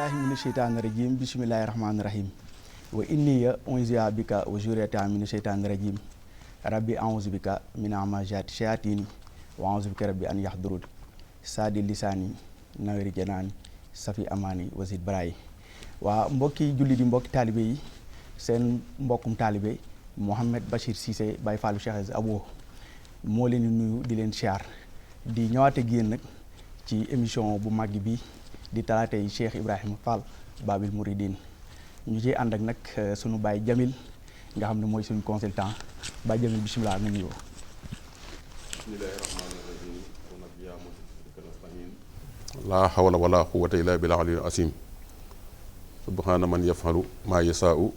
billahi mina sheytaani rajim bismillahi rahmaani rahim wa inniya unziya bika wa zuriyata mina sheytaani rajim rabbi a'uzu bika min amajati shayatini wa a'uzu bika rabbi an yahdurun saadi lisaani naweri janaani safi amaani wasid barayi waa mbokki julli di mbokki taalibe yi seen mbokkum taalibe Mouhamed Bachir Cissé Baye Fallou Cheikh Abo moo leen di nuyu di leen siyaar di ñëwaate ak yéen nag ci émission bu màgg bi di talaatay Cheikh Ibrahima Fall Babil Mouridine ñu ciy ànd ak nag sunu Baye Jamil nga xam ne mooy suñu consultant Baye Jamil bisimilah nga nuyoo. bismillahi rahmaani rahim wa nag yaa musika nastain laa hawla wala quwwata illa bil aliyyil azim subhana man yafalu maa yasaau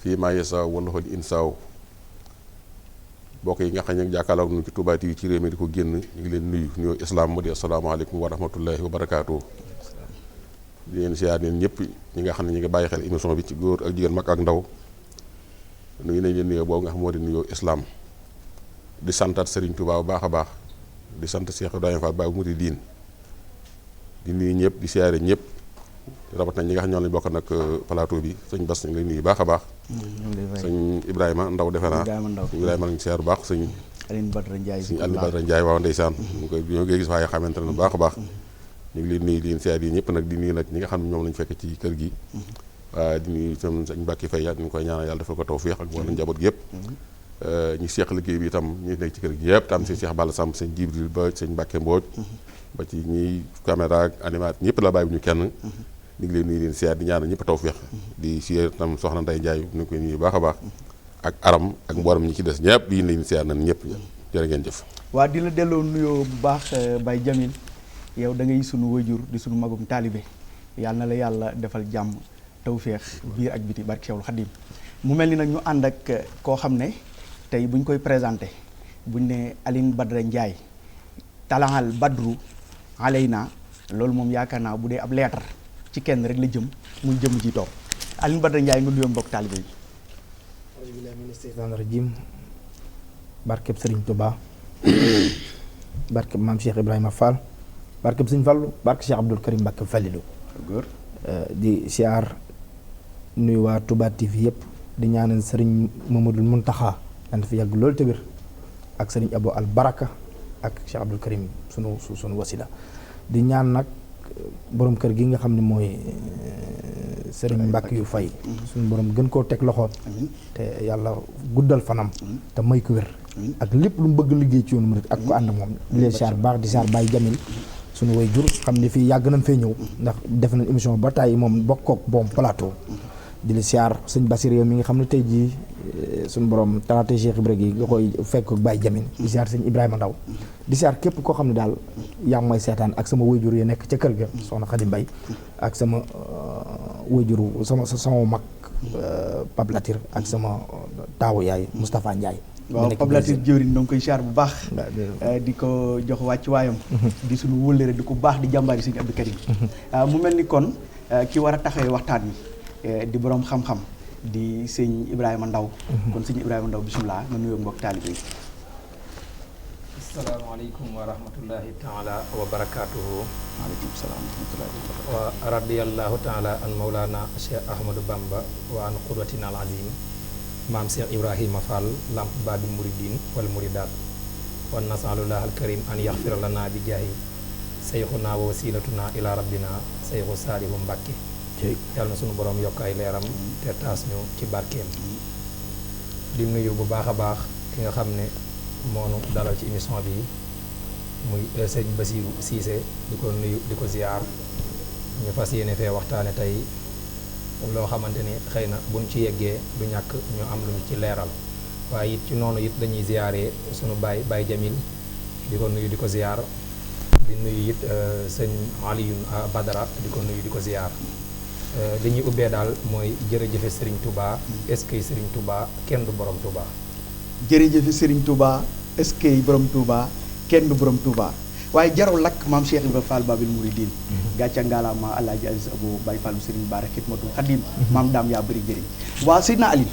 fii maa yasaau wallahu al insaaw bokk yi nga xam ne jàkkaarloo nu ci Touba TV ci réew mi di ko génn ñu ngi leen nuyu nuyoo islam mu di asalaamaaleykum wa rahmatullahi wa barakaatu. di leen siyaar neen ñëpp ñi nga xam ne ñu ngi bàyyi xel émission bi ci góor ak jigéen mag ak ndaw nuyu nañ leen nuyoo boobu nga xam moo di nuyoo islam di santaat Serigne Touba bu baax a baax di sant Cheikh Ibrahima Fall Babil Mouridine di nuyu ñëpp di siyaare ñëpp rabat nañ ñi nga xam ñoo lañ bokk nag plateau bi sëñ Bass ñu ngi lay nuyu baax a baax. sëñ Ibrahima Ndaw defe naa Ibrahima lañ siyaar bu baax sëñ Aline Badara Ndiaye sëñ Aline Badara Ndiaye waaw ndeysaan ñu koy ñoo ngi gis waaye xamante ne bu baax a baax ñu ngi leen nuyu di leen siyaar yi ñëpp nag di nuyu nag ñi nga xam ne ñoom lañ fekk ci kër gi waaye di nuyu tam sëñ Mbacke Faye ñu koy ñaanal yàlla defal ko tawfiix ak wala njaboot gi yëpp ñu seeq liggéey bi itam ñu nekk ci kër gi yëpp tam si Cheikh Balla Samb sëñ Jibril ba sëñ Mbacke Mbooj ba ci ñiy caméra ak animat ñëpp la bàyyi bu ñu kenn ñu ngi leen nuyu leen siyaar di ñaanal ñëpp tawfiix di siyaar tam soxna Ndeye Ndiaye ñu koy nuyu baax a baax ak aram ak mboolem ñi ci des ñëpp di leen siyaar nañ ñëpp jërë ngeen jëf. waa di la delloo nuyoo bu baax Baye Jamil yow da ngay sunu wayjur di sunu magum taalibe yàlla na la yàlla defal jàmm tawféex biir ak biti barke Cheikhul Khadim mu mel ni nag ñu ànd ak koo xam ne tey buñ koy présenté buñ ne Aline Badara Ndiaye talaal badru alayna loolu moom yaakaar naa bu dee ab lettre ci kenn rek la jëm muy jëm ji toog Aline Badara Ndiaye nga nuyoo mbokk taalibe yi. auzu billaahi mina sheytaani rajiim barkeb Serigne Touba barkeb maam Cheikh Ibrahima Fall barkeb Serigne Fallu barke Cheikh Abdoul Karim Mbacke Fallilu di siyaar nuyu waa Touba TV yëpp di ñaanal Serigne Mamadou Muntaxa dana fi yàgg loolu te wér ak Serigne Abo al Baraka ak Cheikh Abdoul Karim sunu wasila di ñaan nag borom kër gi nga xam ne mooy Serigne Mbacke yu fay suñu borom gën koo teg loxoom te yàlla guddal fanam te may ko wér ak lépp lu mu bëgg liggéey ci yoonu murid ak ko ànd moom di leen siyaar baax di siyaar Baye Jamil suñu way jur xam ne fii yàgg nañ fee ñëw ndax def nañ émission ba tàyyi moom bokkook boom plateau di la siyaar sëñ Bassir yow mi nga xam ne tey jii suñu borom talaata Cheikh Ibrahima yi nga koy fekk ak Baye Jamil di siyaar sëñ Ibrahima Ndaw di siyaar képp koo xam ne daal yaa ngi may seetaan ak sama way jur yi nekk ca kër ga soxna Xadi Mbay ak sama wayjuru sama mag Pape Latir ak sama taawu yaay Moustapha Ndiaye. waaw Pape Latir jëwriñ danga koy siyaar bu baax di ko jox wàcc waayam di suñu wóllëre di ko baax di jàmbaari sëñ Abdou Karim mu mel ni kon ki war a taxawee waxtaan wi di borom xam-xam di sëñ Ibrahima Ndaw kon sëñ Ibrahima Ndaw bisimilah nga nuyoo mbokk taalibe yi. asalaamaaleykum wa rahmatullahi taala wa barakaatuhu. waaleykum salaam wa rahmatullahi wa barakatuhu. wa radiyallahu taala an mawlana Cheikh Ahmadou Bamba wa an qudwatina al azim maam Cheikh Ibrahima Fall lamp Babil Mouridine wal Mouridaat wa nasalullah al karim an yaxfira lana bi jaahi seyxuna wa wasilatuna ila rabbina seyxu saalihu Mbàkke yàlla na sunu borom yokk ay leeram te taas ñu ci barkeem di nuyu bu baax a baax ki nga xam ne moonu dalal ci émission bi muy sëñ Bassirou Cissé di ko nuyu di ko ziar ñu fas yéene fee waxtaane tey loo xamante ni xëy na buñ ci yeggee du ñàkk ñu am lu ñu ci leeral waaye it ci noonu it dañuy ziaree sunu Baye Jamil di ko nuyu di ko ziar di nuyu it sëñ Alioune Badara di ko nuyu di ko ziar li ñuy ubbee daal mooy jërëjëfe Serigne Touba est-ce que Serigne Touba kenn du borom Touba. jërëjëf Serigne Touba est-ce que borom Touba kenn du borom Touba waaye jarul lakk maam Cheikh Ibrahima Fall Babil Mouridine gàcca ngaalaama Alaaji Aziz Abo Baye Fallu Serigne Bara Xidmatul Xadim maam daam yaa bëri jëriñ waa Seydina Aline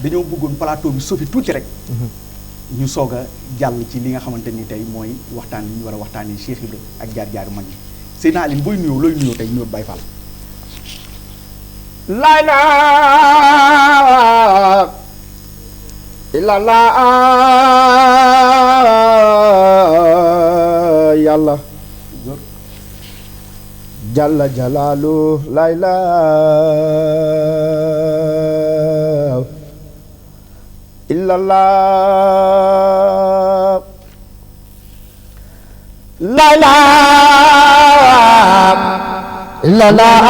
dañoo bëggoon plateau bi sofi tuuti rek ñu soog a jàll ci li nga xamante ni tey mooy waxtaan li ñu war a waxtaanee Cheikh Ibrahima ak jaar-jaaru mag ñi Seydina Alioune booy nuyoo looy nuyoo tey nuyoo Baye Fall. laa ilaaha illallaah yàlla jalla jalaalu laa ilaaha illallaah laa ilaaha illallaah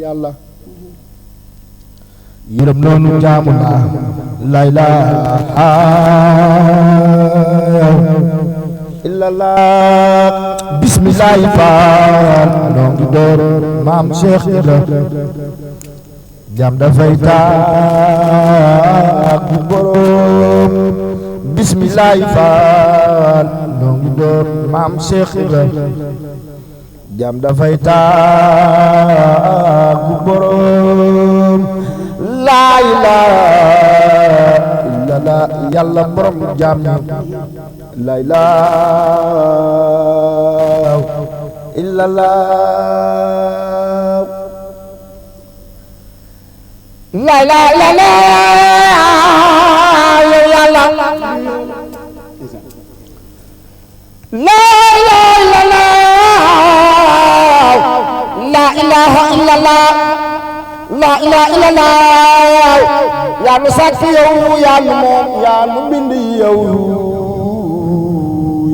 yàlla yërëm noonu jaamu laa ilaaha illallah bismillaahi faal noo ngi door maam Cheikh Ibra jam dafay tàggu boroom bismillaahi faal noo ngi door maam Cheikh Ibra jam dafay tàggu boroom laa ilaaha illallah yàlla borom jaam ñi laa ilaaha illallah laa ilaaha illallah yàlla laa ilaaha illallah laa ilaaha illallah yaa nu sàkk yow yaa nu moom yaa nu bind yow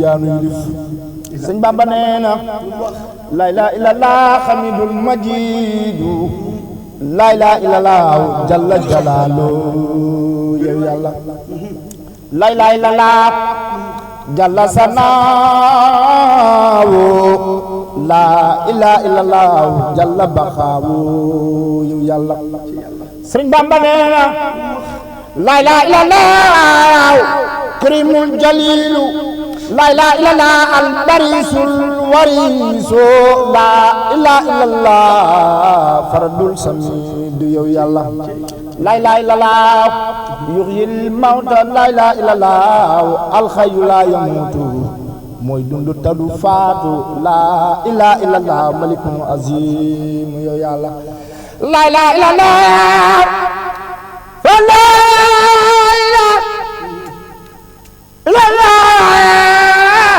yaa nu yilif sëñ Bamba nee na laa ilaaha illallah xamidul majidu laa ilaaha illallah jalla jalaalu yow yàlla laa ilaaha illallah jalla sanaawo laa ilaaha illallah jalla baxaawo yow yàlla sëñ Bamba nee na laa ilaaha illallah karimul jalilu laa ilaaha illallah al barisul wariso laa ilaaha illallah faradul samidu yow yàlla laa ilaaha illallah yuhyil mawta laa ilaaha illallah al hayyu laa yamuutu mooy dundu tadu faatu laa ilaaha illallah malikul azim yow yàlla laa ilaaha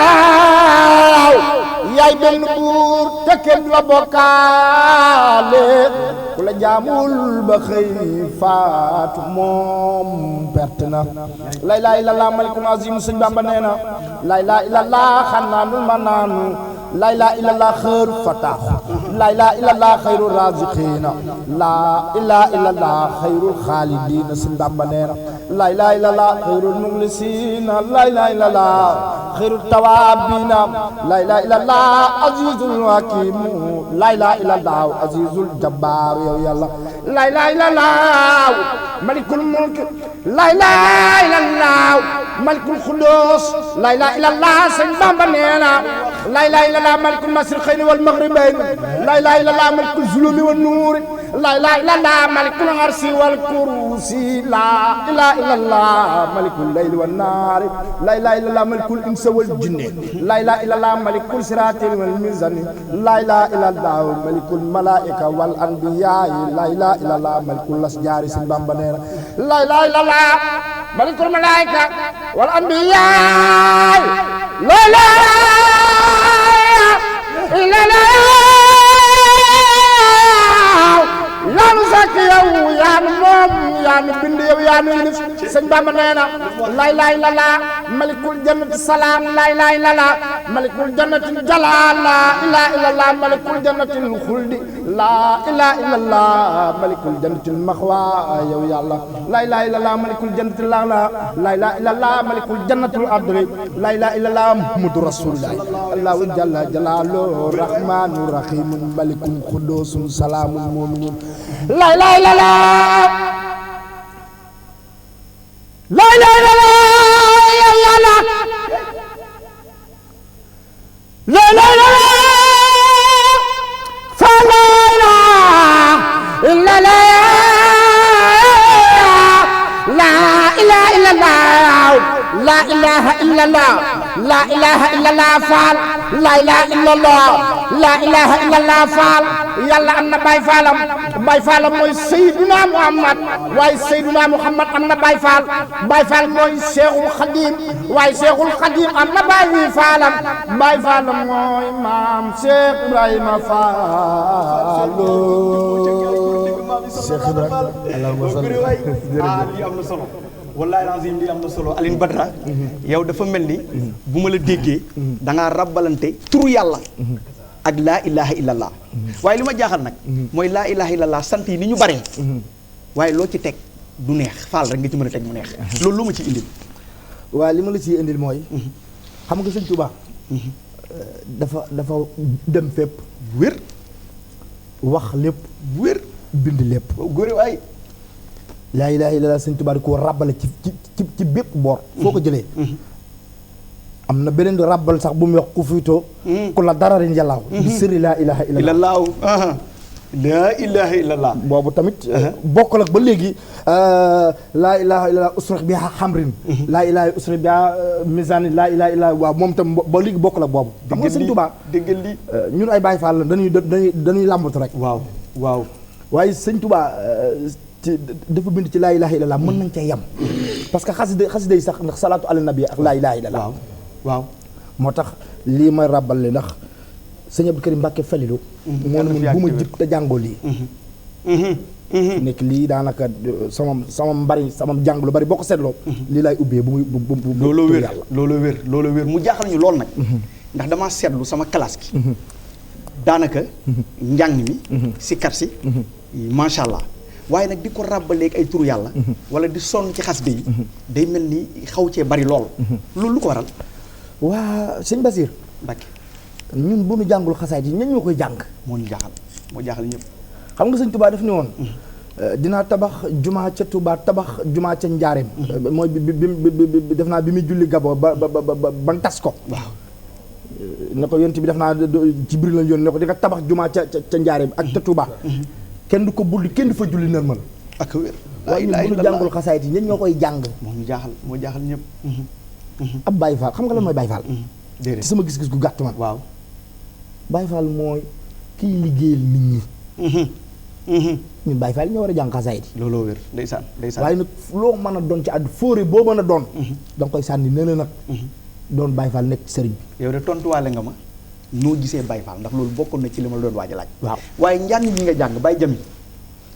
illallah yaay benn buur te kenn la bokkaale ku la jaamul ba xëy faatu moom perte na laa ilaaha illallah malikul azim sëñ Bamba nee na laa ilaaha illallah xanaanul manaanu laa ilaaha illallah xëru fataaxu laa ilaaha illallah xayru raziqiina laa ilaaha illallah xayrul xaalidiina sëñ Bamba nee na laa ilaaha illallah xayrul muxlisiina laa ilaaha illallah xayrul tawaabiina laa ilaaha illallah azizul hakiimu laa ilaaha illallah azizul jabbaar yow yàlla laa ilaaha illallah malikul mulk laa ilaaha illallah malikul xudus laa ilaaha illallah sëñ Bamba nee na laa ilaaha illallah malikul masriqayni wal maghribayni laa ilaaha illallah malikul zulumi wan nuuri laa ilaaha illallah malikul arsi wal kursi laa ilaaha illallah malikul layli wan naari laa ilaaha illallah malikul insi wal jinni laa ilaaha illallah malikul siraati wal mizani laa ilaaha illallah malikul malaa'ika wal anbiyaa laa ilaaha illallah malikul asjaari sëñ Bamba nee na laa ilaaha illallah malikul malaa'ika wal anbiyaa laa ilaaha illallah yaa nu sàkk yow yaa nu moom yaa nu bind yow yaa nu yilif sëñ Bamba nee na laa ilaaha illallah malikul jannati salaam laa ilaaha illallah malikul jannati jalaal laa ilaaha illallah malikul jannati xuldi laa ilaaha illallah malikul jannati maxwa yow yàlla laa ilaaha illallah malikul jannati laala laa ilaaha illallah malikul jannati adri laa ilaaha illallah muhammadu rasulullah allahu jalla jalaalu rahmaanu rahiimun malikun qudusun salaamun mu'minun laa ilaaha illallah laa ilaaha illallah yow yàlla laa ilaaha illallah fa laa ilaaha illallah laa ilaaha illallah laa ilaha illallah laa ilaha illallah faal laa ilaha illallah laa ilaha illallah faal yàlla am na Baay Faalam Baay Faalam mooy Seydina Muhammad waaye Seydina Muhammad am na Baay Faal Baay Faal mooy Seexul Xadiim waaye Seexul Xadiim am na Baay Faalam Baay Faalam mooy maam Seex Ibrahima Faal Seex Ibrahima lii am na solo wallaay lazim lii am na solo Alioune Badara yow dafa mel ni bu ma la déggee da ngaa rabbalante turu yàlla ak laa ilaha illallah waaye li ma jaaxal nag mooy laa ilaha illallah sant yi ni ñu baree waaye loo ci teg du neex faal rek nga ci mën a teg mu neex loolu lu ma ci indil waaw li ma la ciy indil mooy xam nga sëñ Tuubaa dafa dem fépp wér wax lépp wér bind lépp góore waay laa ilaaha illallaah sëñ Tuubaa di ko ràbbale ci bépp boor foo ko jëlee am na beneen ràbbal sax bu mu wax ku fiitoo ku la dara rin yàllaaw bi sëri laa ilaaha illallaah laa ilaha illallah boobu tamit bokkul ak ba léegi laa ilaha illallah usrix bi xamrin laa ilaha usrix bi misani laa ilaha illallah waaw moom tam ba léegi bokkul ak boobu xam nga sëñ Tuubaa déggal li ñun ay Baay Faal la dañuy làmbatu rek waaw waaw waaye sëñ Tuubaa dafa bind ci laa ilaha illallah mën nañ cee yem parce que xasida yi sax ndax salaatu ala nabi ak laa ilaha illallah waaw moo tax lii may ràbbal li ndax sëñ Abdou Karim Mbàkke Falilu moo ne mun bu ma jib te jàngoo lii nekk lii daanaka sama mbari sama jàng lu bari boo ko seetloo lii laay ubbee bu muy looloo wér looloo wér mu jaaxal ñu lool nag ndax damaa seetlu sama classe gi daanaka njàng mi si kat si macha allah waaye nag di ko ràbbaleeg ay turu yàlla wala di sonn ci xas yi day mel ni xaw cee bari lool loolu lu ko waral waa sëñ Basiir Mbàkke ñun bu ñu jàngul xasaayit yi ñan ñoo koy jàng moo jaaxal ñëpp xam nga sëñ Tuubaa daf ni woon dinaa tabax jumaa ca Tuubaa tabax jumaa ca Njaareem mooy bi def naa bi muy julli Gabon ba tas ko waaw ne ko yonent bi def naa Jibril la yoon ne ko di nga tabax jumaa ca Njaareem ak ca Tuubaa kenn du ko bulli kenn du fa julli normal ak wér waaye ñun bu ñu jàngul xasaayit yi ñan ñoo koy jàng moo jaaxal ñëpp ab Baay Faal xam nga lan mooy Baay Faal déedéet ci sama gis-gis gu gàtt man waaw Baay Faal mooy kiy liggéeyal nit ñi ñun Baay Faal yi ñoo war a jàng xasaayit yi looloo wér ndeysaan waaye nag loo mën a doon ci àdd fóore boo mën a doon da nga koy sànni nee na nag doon Baay Faal nekk ci sëriñ bi yow de tontuwaale nga ma noo gisee Baay Faal ndax loolu bokkoon na ci li ma la doon waaj a laaj waaw waaye njàng ñi nga jàng Baay Jamil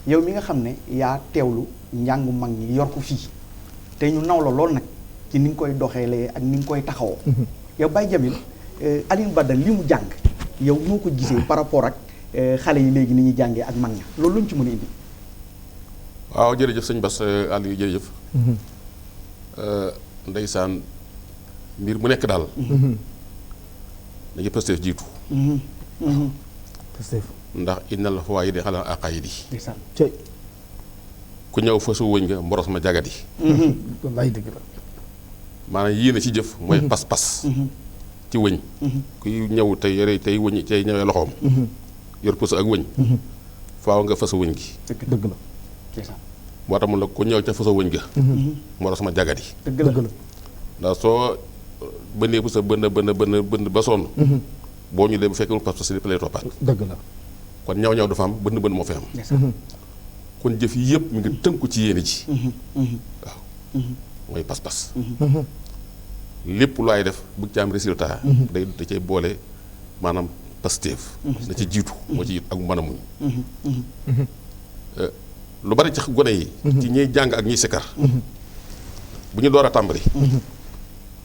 yow mi nga xam ne yaa teewlu njàngu mag ñi yor ko fii te ñu naw la lool nag ci ni nga koy doxeelee ak ni nga koy taxawoo yow Baay Jamil Alioune Badara li mu jàng yow noo ko gisee par rapport ak xale yi léegi ni ñuy jàngee ak mag ña loolu luñ ci mën a indi waaw jërëjëf sëñ Bass Aliou jërëjëf ndeysaan mbir mu nekk daal dañuy Pastef jiitu Pastef ndax innal fawaa'ida alal aqaa'idi ndeysaan cey ku ñëw fasu wëñ nga mboros ma jagadi wallaay dëgg la maanaam yéene ci jëf mooy pas-pas ci wëñ kuy ñëw tey yore tey wëñ tey ñëwee loxoom yor pësu ak wëñ faaw nga fasu wëñ gi dëgg la moo tax mun la ku ñëw ca fasu wëñ ga mboros ma jagadi dëgg la ndax soo bënnee bu sa bënn ba sonn boo ñu dee bu fekkul pas-pas lépp lay toppaat dëgg la kon ñaw dafa am bënn moo fi am kon jëf yi yëpp mi ngi tënku ci yéene ji waaw mooy pas-pas lépp lu ay def bëgg ci am résultat day da cay boole maanaam Pastef da ci jiitu moo ci jiitu ak mën a muñ lu bari ci gone yi ci ñiy jàng ak ñiy sikkar bu ñu door a tàmbali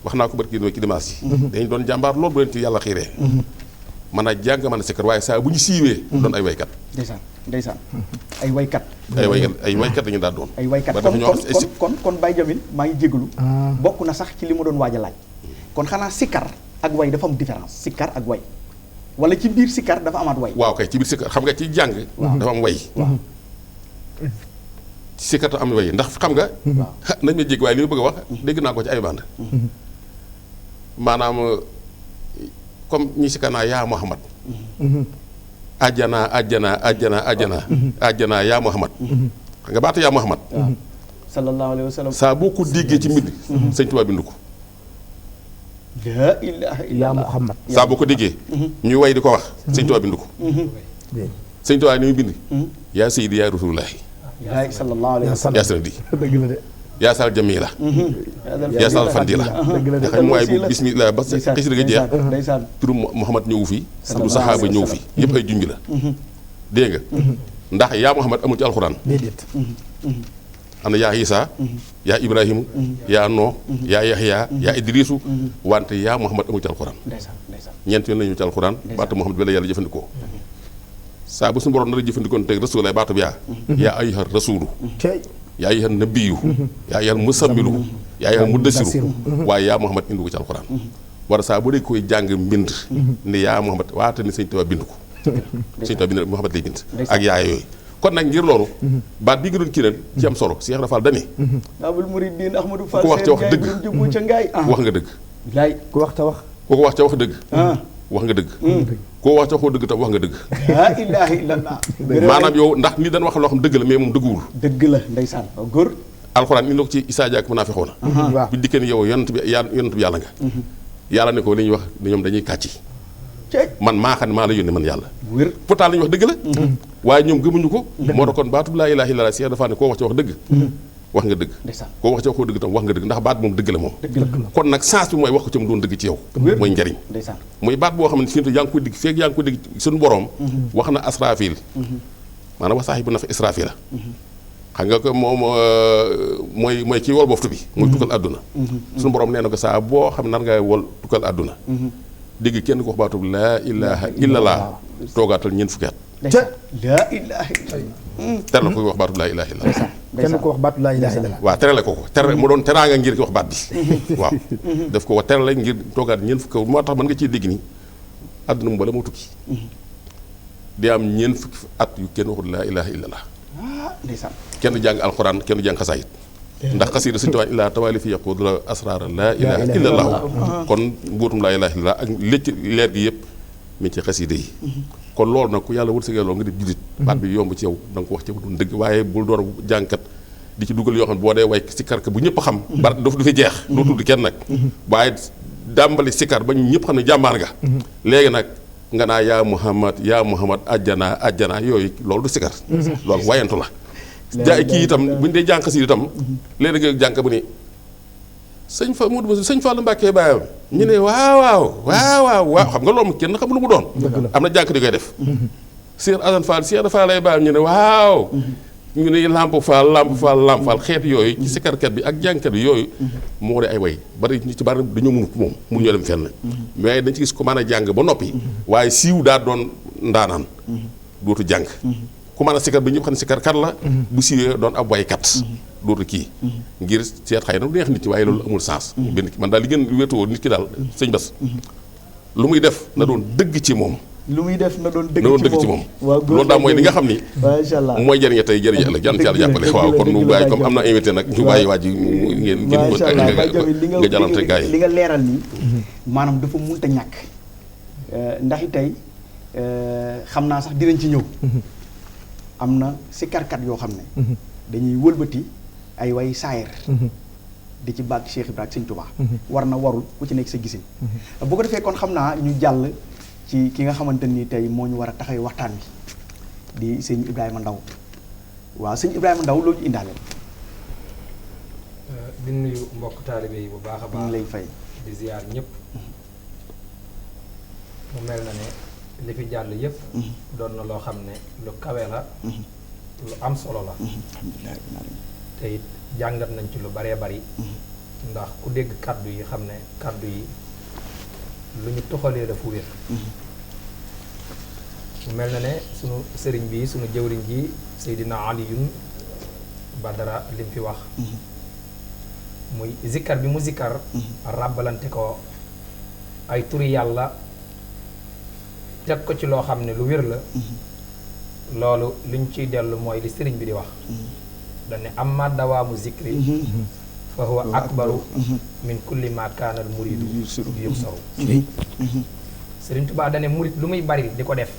wax naa ko barki ci dimanche yi dañu doon jàmbaar loolu bu leen ci yàlla xiiree mën a jàng mën a sikkar waaye saa bu ñu siiwee doon ay waykat ndeysaan ay waykat dañu daal doon ay waykat kon Baye Jamil maa ngi jégalu bokk na sax ci li ma doon waaj a laaj kon xanaa sikkar ak way dafa am différence sikkar ak way wala ci biir sikkar dafa amaat way waaw kay ci biir sikkar xam nga ci jàng dafa am way ci sikkar dafa am way ndax xam nga nañ ma jégg waaye li ma bëgg a wax dégg naa ko ci ay band maanaam comme ñi sikkar naa yaa Muhammad ajjana yaa Muhammad xam nga baatu yaa Muhammad sallallahu alayhi wa sallam. saa boo ko déggee ci mbind sëñ Tuubaa bind ko la ilaha yaa illallah. Muhammad saa boo ko déggee ñuy way di ko wax sëñ Tuubaa bind ko sëñ Tuubaa ni muy bind yaa sayyidi yaa rasulullahi yaay sallallahu alayhi wa sallam. yaa sanadi dëgg la de yaa sal jamila yaa sal fandila dëgg la de nga xam mooy bu bismillah ba xisir ga jeex ndeysaan turu Muhammad ñëwu fi turu saxaaba ñëw fi yëpp ay junj la dégg nga ndax yaa Muhammad amul ci alxuraan déedéet am na yaa Isa yaa Ibrahimu yaa Noo yaa Yaxya yaa Idrisu wante yaa Muhammad amul ci alxuraan ndeysaan ndeysaan. ñeent yoon nañu ci alxuraan baatu Muhammad bi la yàlla jëfandikoo saa bu suñu borom nar a jëfandikoo teg rasul lay baatu bi yaa ayyuhar rasulu cey yaa ayyuhan nabiyyu yaa ayyuhal musammilu yaa ayyuhal mudassiru waaye yaa Muhammad indi ko ci alxuraan war saa bu dee koy jàng mbind ni yaa Muhammad waate ni sëñ Tuubaa bind ko sëñ Tuubaa bind Muhammad lay bind ak yaay yooyu kon nag ngir loolu baat bi nga doon kii nag ci am solo Cheikh Rafal dani Abul Muridin Ahmadou Fall ku wax ca wax dëgg jubbu ca ngaay wax nga dëgg laay ku wax ta wax ku ko wax ca wax dëgg wax nga dëgg koo wax ca wax dëgg tam wax nga dëgg la ilaha illallah. maanaam yow ndax ni dañ wax loo xam dëgg la mais moom dëgguwul dëgg la ndeysaan góor. alxuraan indi ko ci Isaa Jaak munaafiqoona waaw bu dikkee ni yow yonent bi yàlla nga yàlla ne ko li ñuy wax ni ñoom dañuy kàcci cey man maa xam ne maa la yónni man yàlla wér. pourtant li ñuy wax dëgg la waaye ñoom gëmuñu ko moo tax kon baatu laa ilaaha illallaah Cheikh dafa ne koo wax ci wax dëgg wax nga dëgg ndeysaan. koo wax ci waxoo dëgg tam wax nga dëgg ndax baat moom dëgg la moom dëgg la kon nag sens bi mooy wax ko ci mu doon dëgg ci yow wér. mooy njariñ ndeysaan. muy baat boo xam ne fi yaa ngi koy dégg feeg yaa ngi koy dégg suñu borom wax na asrafil maanaam wax saaxibu na fa israfila xam nga ko moom mooy kii wol boftu bi muy tukkal àdduna suñu borom nee na ko saa boo xam nar ngay wol tukkal àdduna dégg kenn ko wax baatub laa ilaha illallah toogaatal ñeent fukki at ndeysaan. la ilaha illallah. tere la koy wax baatub laa ilaha illallah kenn ko wax baatu laa ilaaha illallah waaw terale ko tere mu doon teraanga ngir ki wax baat bi waaw daf ko wax terale ngir toogaat ñeent fukki moo tax mën nga ciy dégg ni àdduna mu bala moo tukki di am ñeent fukki at yu kenn waxul laa ilaha illallah ndeysaan. kenn jàng alxuraan kenn jàng xasaayit ndax xasiida Sëñ Tuubaa illaa tawaali fi yaquudu la asraara laa ilaha illallah kon mbootum laa ilaha illallah ak lécc leer gi yëpp mi ci xasiida yi kon loolu nag ku yàlla wërsëgee loolu nga di jullit baat bi yomb ci yow da nga ko wax ci doon dëgg waaye bul door jàngkat di ci dugal yoo xam ne boo dee way sikar ka bu ñëpp xam bar du fi jeex doo tudd kenn nag waaye dàmbali sikar ba ñu ñëpp xam ne jàmbaar nga léegi nag nga naa yaa Muhammad ajjana ajjana yooyu loolu du sikar loolu wayantu la jaay kii itam bu ñu dee jàng xasiida itam léegi nga jànk bu ni sëñ Fallu Mbàkke baayam ñu ne waaw xam nga loolu kenn xam lu mu doon am na jànk di koy def Cheikh Assane Fall Cheikh dafa lay baayam ñu ne waaw ñu ne Lamp Fall xeet yooyu ci sikarkat bi ak jàngkat bi yooyu moo de ay way bari ñu ci bari dañoo mënut moom mun ñoo dem fenn mais dañ ci gis ko mën a jàng ba noppi waaye siiw daa doon ndaanaan dootu jàng ku mën a sikar bi ñëpp xam ne sikarkat la bu siiwee doon ab waykat dootu kii ngir seet xëy na du neex nit ñi waaye loolu amul sens benn man daal li gën wéetoo nit ki daal sëñ Bass lu muy def na doon dëgg ci moom lu muy def na doon dëgg ci moom loolu daal mooy li nga xam ni macha allah mooy jëriñe tey jëriñe ëllëg yàlla ci yàlla jàppale waaw kon nu bàyyi comme am na invité nag ñu bàyyi waa ji ngeen macha allah nga jalante gars yi li nga leeral nii maanaam dafa munta ñàkk ndax it tey xam naa sax dinañ ci ñëw am na sikarkat yoo xam ne dañuy wëlbati ay way saayir di ci bàgg Cheikh Ibrahima Sëñ Tuubaa war na warul ku ci nekk sa gisin bu ko defee kon xam naa ñu jàll ci ki nga xamante ni tey moo ñu war a taxawee waxtaan bi di sëñ Ibrahima Ndaw waaw sëñ Ibrahima Ndaw loolu ñu indaale di nuyu mbokk taalibe yi bu baax a baax ñu lay fay di ziar ñëpp mu mel na ne li fi jàll yëpp doon na loo xam ne lu kawe la lu am solo la te it jàngat nañ ci lu baree bari ndax ku dégg kàddu yi xam ne kàddu yi lu ñu toxalee dafa wér mu mel na ne sunu sëriñ bi sunu jëwriñ ji Seydina Aliyun Badara lim fi wax muy zikkar bi mu zikkar ràbbalante ko ay turi yàlla teg ko ci loo xam ne lu wér la loolu liñ ciy dellu mooy li sëriñ bi di wax dane amma dawaamu zikri fa huwa akbaru min kulli ma kaana al muridu yubsaru sëriñ Tuubaa dane murid lu muy bari di ko def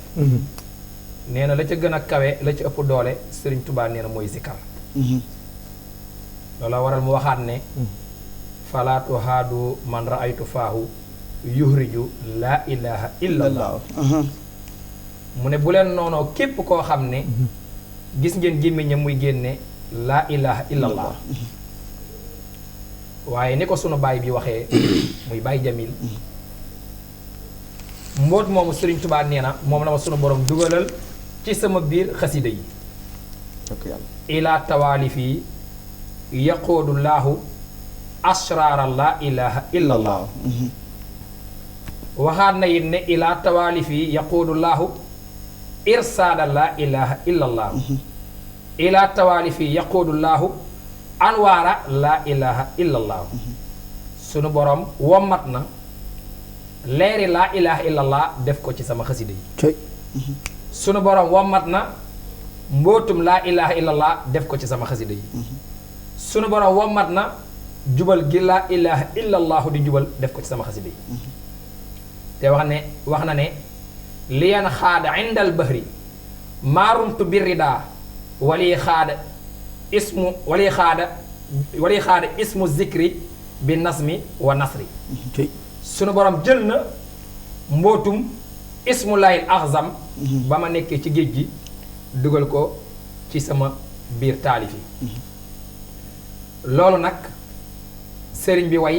nee na la ca gën a kawe la ca ëpp doole sëriñ Tuubaa nee na mooy zikkar loola waral mu waxaat ne fala tuhaadu man raaytu faahu yuhriju laa ilaha illa allah mu ne bu leen noonoo képp koo xam ne gis ngeen gémmiñam muy génne laa ilaha illa allah waaye ni ko sunu baay bi waxee muy baay jamil mbóot moomu Sëriñ Tuubaa nee na moom la ma sunu borom dugalal ci sama biir xasida yi ilaa tawaalif yi yaqoodu laahu asraara laa ilaha illa allah waxaat na it ne ilaa tawaalif yi yaqoodu laahu irsaada laa ilaha illa allah ilaa tawaalif yi yaqoodu laahu anwaara laa ilaha illa allah sunu borom wommat na leeri laa ilaha illa allah def ko ci sama xasida yi sunu borom wommat na mbootum laa ilaha illa allah def ko ci sama xasida yi sunu borom wommat na jubal gi laa ilaha illa allah di jubal def ko ci sama xasida yi te wax na ne liyan xaada indal bahri maarumtu birridaa wali xaada ismu zikri bi nasmi wa nasri sunu borom jël na mbootum ismullahil axzam ba ma nekkee ci géej gi dugal ko ci sama biir taalif yi loolu nag sëriñ bi way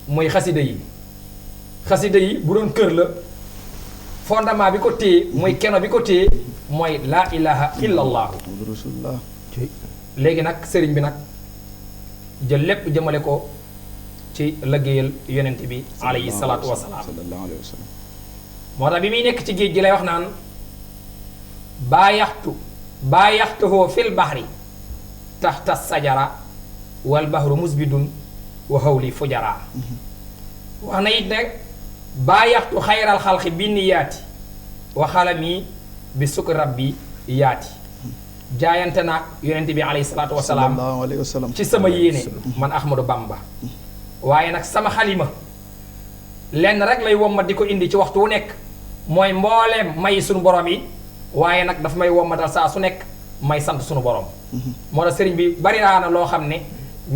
muy xasida yi bu doon kër la fondement bi ko téye muy keno bi ko téye mooy laa ilaha illa allah léegi nag sëriñ bi nag jël lépp jëmale ko ci liggéeyal yonent bi alayhi salaatu wasalaam moo tax bi muy nekk ci géej gi lay wax naan baayaxtuhoo fil bahri taxta sajara wal bahru musbidun wa hawli fujara wax na it ne baayaxtu xayral xalqi bi niyaati wa xalami bi sukk rabbi yaati jaayante naag yonent bi alayhi salaatu wasalaam ci sama yéene man Ahmadou Bamba waaye nag sama xalima lenn rek lay wommat di ko indi ci waxtu wu nekk mooy mbooleem may sunu borom yi waaye nag daf may wommatal saa su nekk may sant sunu borom moo tax sëriñ bi bari na loo xam ne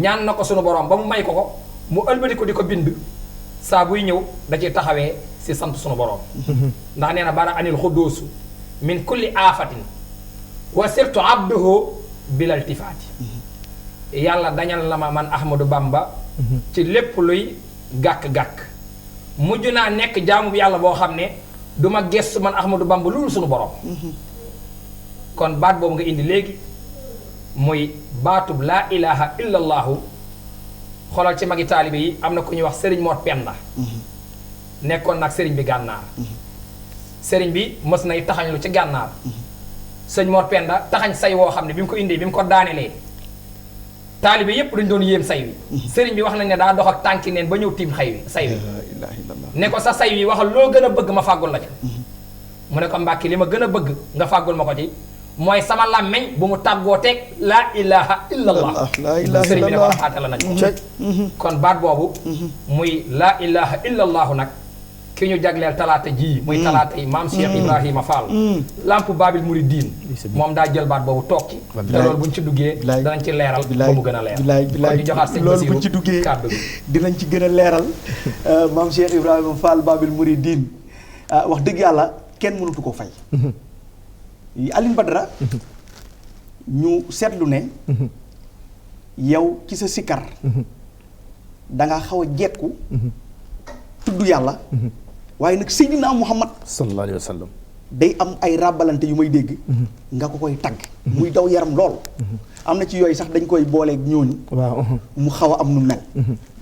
ñaan na ko sunu borom ba mu may ko mu ëlbati ko di ko bind saa buy ñëw da ciy taxawee si sant sunu borom ndax nee na bara anil xuddoosu min kulli aafatin wa sirtu abduhu bilal tifaati yàlla dañal la ma man Ahmadou Bamba ci lépp luy gàkk-gàkk mujj naa nekk jaamu bi yàlla boo xam ne du ma gestu man Ahmadou Bamba loolu sunu borom kon baat boobu nga indi léegi muy baatub laa ilaha illa allahu xoolal ci magi taalibe yi am na ku ñuy wax sëriñ Mor Penda nekkoon nag sëriñ bi gànnaar sëriñ bi mës nay taxañlu ci gànnaar sëñ Mor Penda taxañ say woo xam ne bi mu ko indee bi mu ko daanelee taalibe yépp dañu doon yéem say wi sëriñ bi wax nañ ne daa dox ak tànki neen ba ñëw tiim say wi ne ko sa say wi waxal loo gën a bëgg ma fàggul la ci mu ne ko Mbàkke li ma gën a bëgg nga fàggul ma ko ci mooy sama làmmeñ bu mu tàggoo teeg laa ilaha illallah sëriñ bi ne ko raxaate la nañ ko kon baat boobu muy laa ilaha illallahu nag ki ñu jagleel talaata ji muy talaata yi maam Cheikh Ibrahima Fall lamp Babil Mouridine moom daa jël baat boobu toog ci te loolu buñ ci duggee danañ ci leeral ba mu gën a leer kon ñu joxaat sëñ loolu buñ ci duggee kàddu bi dinañ ci gën a leeral maam Cheikh Ibrahima Fall Babil Mouridine wax dëgg yàlla kenn mënatu ko fay Alioune Badara ñu seetlu ne yow ci sa sikkar danga xaw a jekku tudd yàlla waaye nag Seydina Muhammad sallallahu alayhi wa sallam day am ay ràbbalante yu may dégg nga ko koy tagg muy daw yaram lool am na ci yooyu sax dañ koy booleeg ñooñu waaw mu xaw a am nu mel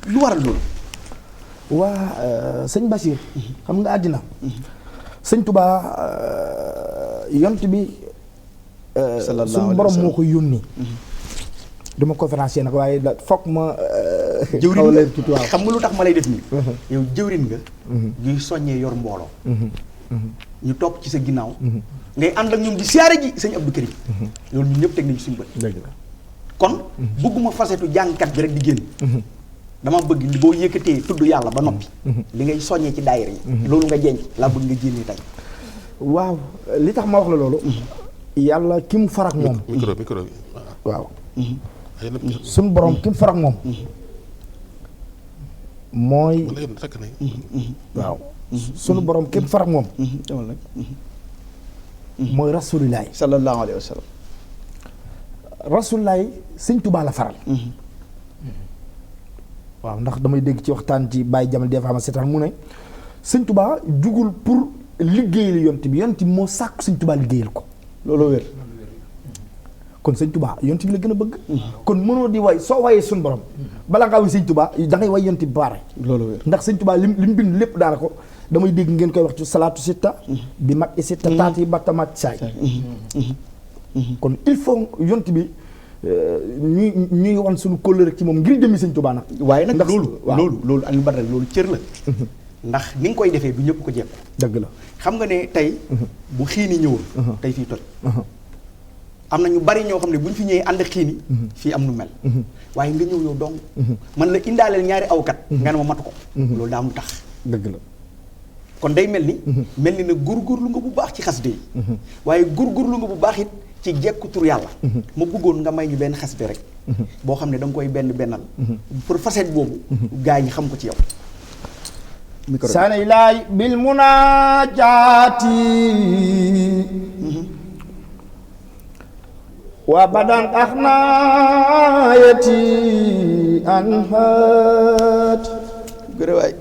lu waral loolu waa sëñ Bachir xam nga àddina sëñ Touba yont bi suñu borom moo ko yónni duma conférencier nag waaye da foog ma jëwriñ nga xam nga lu tax ma lay def nii yow jëwriñ nga juy soññee yor mbooloo ñu topp ci sa ginnaaw ngay ànd ak ñoom di siyaare ji sëñ Abdou Karim loolu ñun ñëpp teg nañu suñu bët kon bëgguma fasetu jàngkat bi rek di génn dama bëgg boo yëkkatee tudd yàlla ba noppi li ngay soññee ci daayira yi loolu nga jenc laa bëgg nga génnee tey waaw li tax ma wax la loolu yàlla ki mu farak moom micro bi waaw suñu borom ki mu farak moom mooy waaw sunu borom ki mu farak moom mooy rasulillahi sallallahu alayhi wa sallam. rasulillahi sëñ Tuubaa la faral waaw ndax damay dégg ci waxtaan ci Baye Jamal des fois ma seetaan mu ne sëñ Tuubaa jugul pour liggéeyal yonent bi moo sàkku sëñ Tuubaa liggéeyal ko looloo wér. kon sëñ Tuubaa yonent bi la gën a bëgg kon mënoo di way soo wayee suñu borom balaa ngaa way sëñ Tuubaa da ngay way yonent bi baare looloo wér ndax sëñ Tuubaa lim bind lépp daana ko damay dégg ngeen koy wax ci salaatu sitta bi mat i sitta taati battamat saay kon il faut yonent bi ñuy wan suñu kóllëre ci moom ngir jëmmi sëñ Tuubaa nag waaye nag loolu Alioune Badara loolu cër la ndax ni nga koy defee du ñëpp ko jekku dëgg la xam nga ne tey bu xiini ñëwul tey fii toj am na ñu bari ñoo xam ne bu ñu fi ñëwee ànd xiini fii am nu mel waaye nga ñëw yow dong man la indaaleel ñaari awkat nga ne ma matu ko loolu daa mu tax dëgg la kon day mel ni na góorgóorlu nga bu baax ci xasida yi waaye góorgóorlu nga bu baax it ci jekku tur yàlla ma bëggoon nga may ñu benn xasida rek boo xam ne da nga koy bennal pour facette boobu gaa yi xam ko ci yow sana ilaay bil munaajaati wa badan axnaayati anhaat gërë waay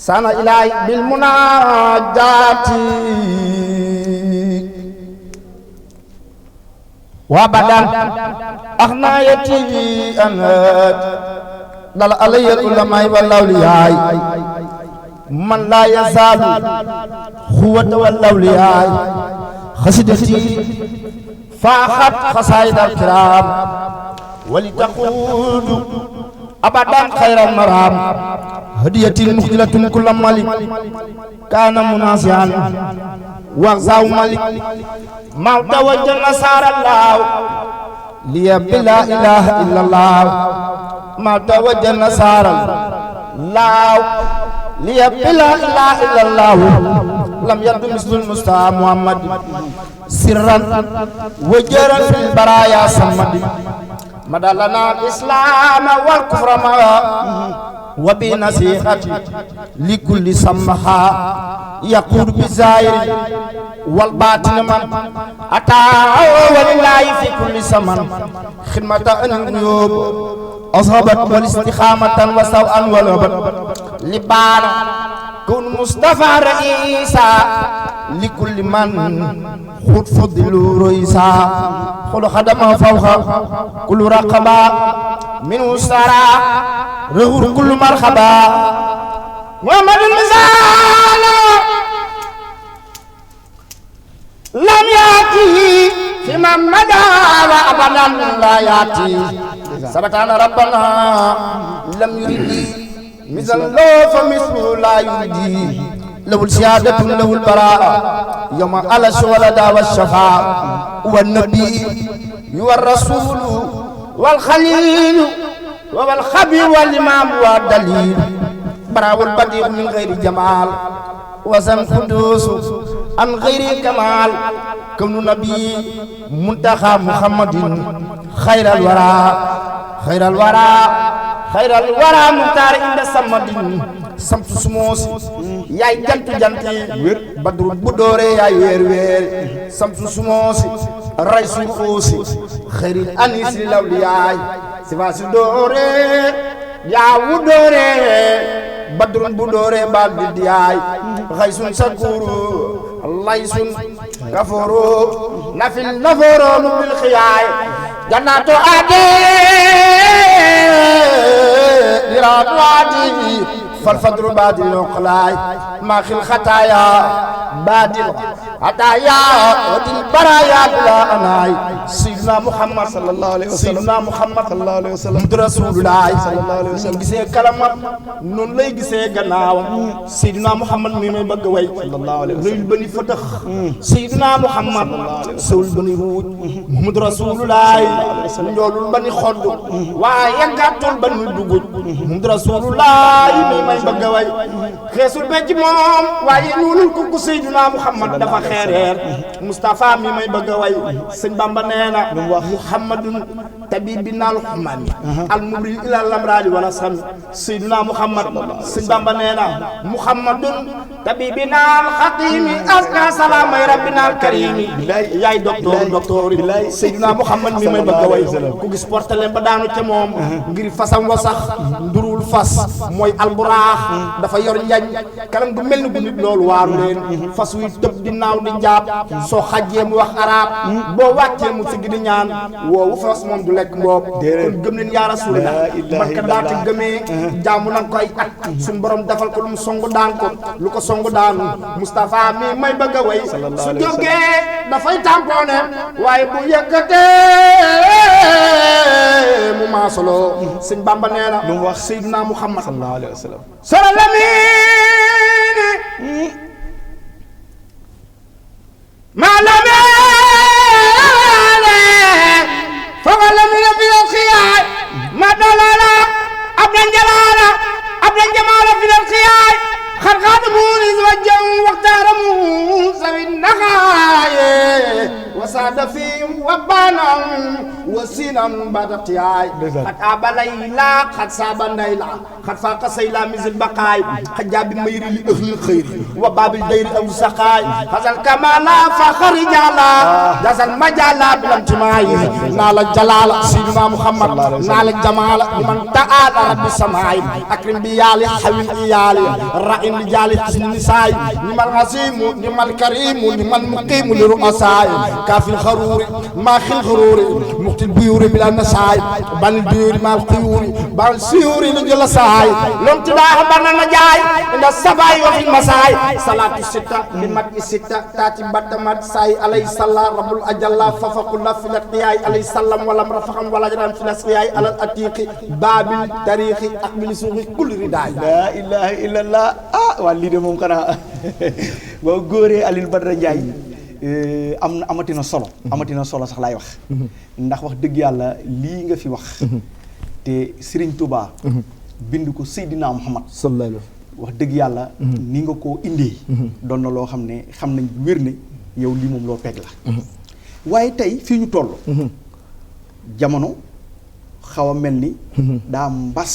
sana ilaay bil munaajaati wa badan axnaayati anhaat dal alayal ulamaay wal awliyaay man laa yazaalu xuwata wal awliyaay xasidati faaxat xasaayid al kiraam wali taquudu abadan xayral maraam hadiyatin muxjilatun kulla malik kaana munaasiyan waxzaaw malik maw tawajja nasaarallaahu liya bi laa ilaaha illallaahu ما توجه نصارى الله ليبقى لا إله إلا الله لم يرد مثل المصطفى محمد سرا وجرا في البرايا صمد مدى لنا الإسلام والكفر معا وبنصيحة لكل سمحا يقول بزائر والباطن من أتى ولله في كل زمن خدمة النيوب أصابت والاستقامة وسوءا والعبد لبان كن مصطفى رئيسا لكل من خد فضل رئيسا خل خدم فوق كل رقبة منه سرى رغر كل مرحبا محمد المزال لم يأتي في مدى وأبدا لا يأتي سبحان ربنا لم يرد مثل له فمثله لا يرد له السيادة له البراءة يوم على الشهداء والشفاعة والنبي والرسول والخليل والخبير والإمام والدليل براء البديع من غير جمال وزن قدوس عن غير كمال كون نبي منتخى محمد خير الورى خير الورى خير الورى مختار عند السمد samtu sumoosi yaay janti badru bu doore yaay weer samtu sumoosi ray suusi xayril anisi lawliyaay sifaasi doore yaa wu doore badru bu doore baal di yaay xaysun sakuru laysun kafuru nafil naforo bil xiyaay jannaatu ade diraatu adi فالفجر بادل العقلاء ما خل خطايا بادل خطايا ودل برايا بلا أناي سيدنا محمد صلى الله عليه وسلم سيدنا محمد صلى الله عليه وسلم رسول الله صلى الله عليه وسلم gisee kalamam noonu lay gisee gannaawam Seydina Muhammad mi may bëgg way sallallahu alayhi wa sallam ba ni fëtëx Seydina Muhammad sewul ba ni ruuj Muhammad Rasulullah njoolul ba ni xodd waaye gàttul ba ni dugub Muhammad Rasulullah mi may bëgg way xeesul ba ci moom waaye ñuulul ko Seydina Muhammad dafa xeereer Moustapha mi may bëgg way sëñ Bamba nee na muhammadun tabibina al humami al mubri ila al amradi wala sami sayyidina muhammad sëñ Bamba nee na muhammadun tabibina al xatimi aska salaamay rabbina al karimi yaay docteur yi sayyidina muhammad mi may bëgg a way ku gis portale ba daanu ca moom ngir fasam wa sax ndurul fas mooy alburaax dafa yor njañ kanam gu mel ni gu nit loolu waaru leen fas wi tëb di naaw di njaab soo xajjee mu wax arab boo wàccee mu sigg di ñaan woowu fas moom du lekk mboob kon gëm leen yaa rasulullah man ka daata gëmee jaamu nanga koy at suñ borom defal ko lu mu songu daan ko lu ko songu daanu Moustapha mi may bëgg a way su jógee dafay tampoone waaye bu yëkkatee mu maasoloo sëñ Bamba nee na lu mu wax Seydina Muhammad sallallahu alayhi wa sallam sora lamini maa lamine foga lamine fi al xiyaay ma dalala abdan jalala abdan jamala fi al xiyaay xar xaadamuuni wajjam waxtaaramu sawi naxaaye wasaada fiim wabbaanam wasiinam badatiyaay xat aaba layla xat saaba ndayla xat faaqa sayla misil baqaay xat jaabi mayri li ëxli xëyri wa baabil dayri aw saqaay xasal kamala fa xarijala jasal majala bilamtimaay naa la jalaala sidina Muhammad naa la jamaala man taala rabbi samaay akrim bi yaali xawin iyaali ra'in li jaali xisni nisaay nimal xasimu nimal karimu nimal muqimu li ru'asaay kaafil xaruuri maa xil xaruuri muxtil buyuuri bila nasaay banil buyuuri maal xuyuuri banil siyuuri li jëla saay lom ti daa barna na jaay inda sabaay wa fil masaay salaatu sitta li mat i sitta taati battamat saay alay salla rabbul ajalla fafaqulla filat qiyaay alay sallam walam rafaxam wala jaram filas qiyaay alal atiqi baabil tariixi ak bili suuxi kulli ridaay la ilaha illallah waa lii de moom xanaa boo góoree Alioune Badara Ndiaye amatina solo sax laay wax ndax wax dëgg yàlla lii nga fi wax te Serigne Touba bind ko Seydina Muhammad sallallahu alayhi wax dëgg yàlla ni nga ko indee doon na loo xam ne xam nañ wér ne yow lii moom loo pegg la waaye tey fii ñu toll jamono xaw a mel ni daa mbas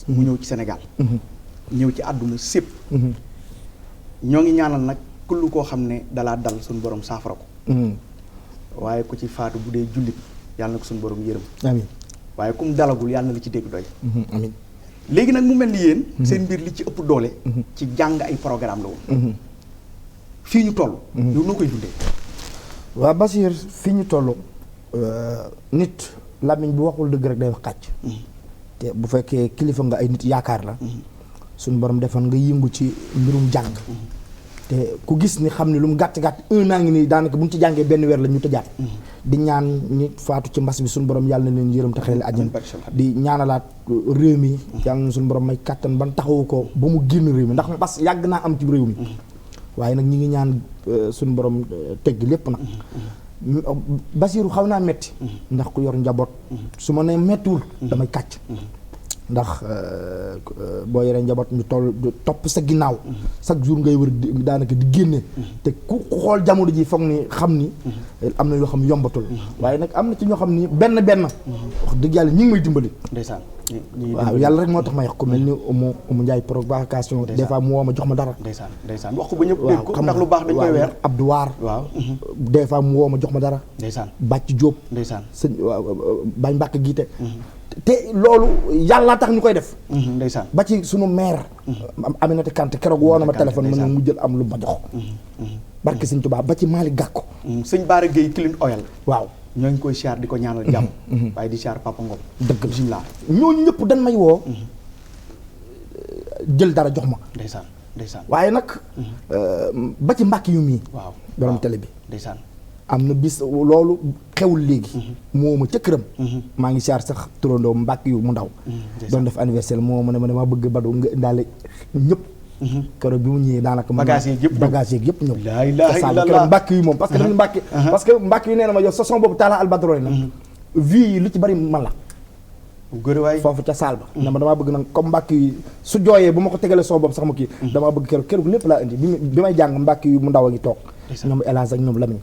mu ñëw ci Sénégal ñëw ci àdduna sépp ñoo ngi ñaanal nag kullu koo xam ne dalaa dal suñu borom saafara ko waaye ku ci faatu bu dee jullit yàlla na ko suñu borom yërëm amiin waaye kum dalagul yàlla na la ci dégg doy amiin léegi nag mu mel ni yéen seen mbir li ci ëpp doole ci jàng ay programme la woon fii ñu toll yow noo koy dundee waa Basiir fii ñu toll nit làmmiñ bu waxul dëgg rek day wax kàcc te bu fekkee kilifa nga ay nit yaakaar la suñu borom defal nga yëngu ci mbirum jàng te ku gis ni xam ni lu mu gàtt-gàtt 1 an ngi nii daanaka bu ñu ci jàngee benn weer la ñu tëjaat di ñaan ñi faatu ci mbas bi suñu borom yàlla na leen yërëm te xel àjjana di ñaanalaat réew mi yàlla na suñu borom may kàttan ban taxawu ko ba mu génn réew mi ndax mbas yàgg naa am ci réew mi waaye nag ñi ngi ñaan suñu borom tegg lépp nag Basiiru xaw naa metti ndax ku yor njaboot su ma nee mettiwul damay kàcc ndax boo yoree njaboot ñu topp sa ginnaaw chaque jour ngay wër daanaka di génne te ku xool jamono ji foog ni xam ni am na yoo xam yombatul waaye nag am na ci ñoo xam ni benn wax dëgg yàlla ñi ngi may dimbali ndeysaan waaw yàlla rek moo tax may wax ku mel ni Umu Njaay provocation des fois mu woo ma jox ma dara ndeysaan wax ko ba ñëpp dégg ko ndax lu baax dañ koy weer Abdou Waar waaw des fois mu woo ma jox ma dara ndeysaan Bàcc Jóob ndeysaan sëñ Bañ Mbàkke giite te loolu yàlla tax ñu koy def ndeysaan ba ci sunu maire Aminata Kanté keroog woo na ma téléphone mën na mu jël am lu ma jox barke sëñ Tuubaa ba ci Malick Gakou sëñ Bara Gueye Clean Oil waaw ñoo ngi koy siyaar di ko ñaanal jàmm waaye di siyaar Papa Ngom dëgg bismillah ñooñu ñëpp dañ may woo jël dara jox ma ndeysaan waaye nag ba ci mbàkk yu mii waaw borom télé bi ndeysaan am na bis loolu xewul léegi moo ma ca këram maa ngi siyaar sax turandoo mbàkk yu mu ndaw doon def anniversaire moo ma ne ma dama bëgg Badou nga indaale ñëpp keroog bi mu ñëwee daanaka bagage yeeg yëpp ñëw laa ilaaha illallaah keroog mbàkk yu moom parce que dañu mbàkk parce que mbàkk yu nee na ma yow sa son boobu Talla Albadro na vie yi lu ci bari man la foofu ca saal ba ne ma damaa bëgg nag comme mbàkk yi su jooyee bu ma ko tegalee son boobu sax ma kii damaa bëgg keroog lépp laa indi bi may jàng mbàkk yu mu ndaw a ngi toog ñoom El Hadj ak ñoom Lamine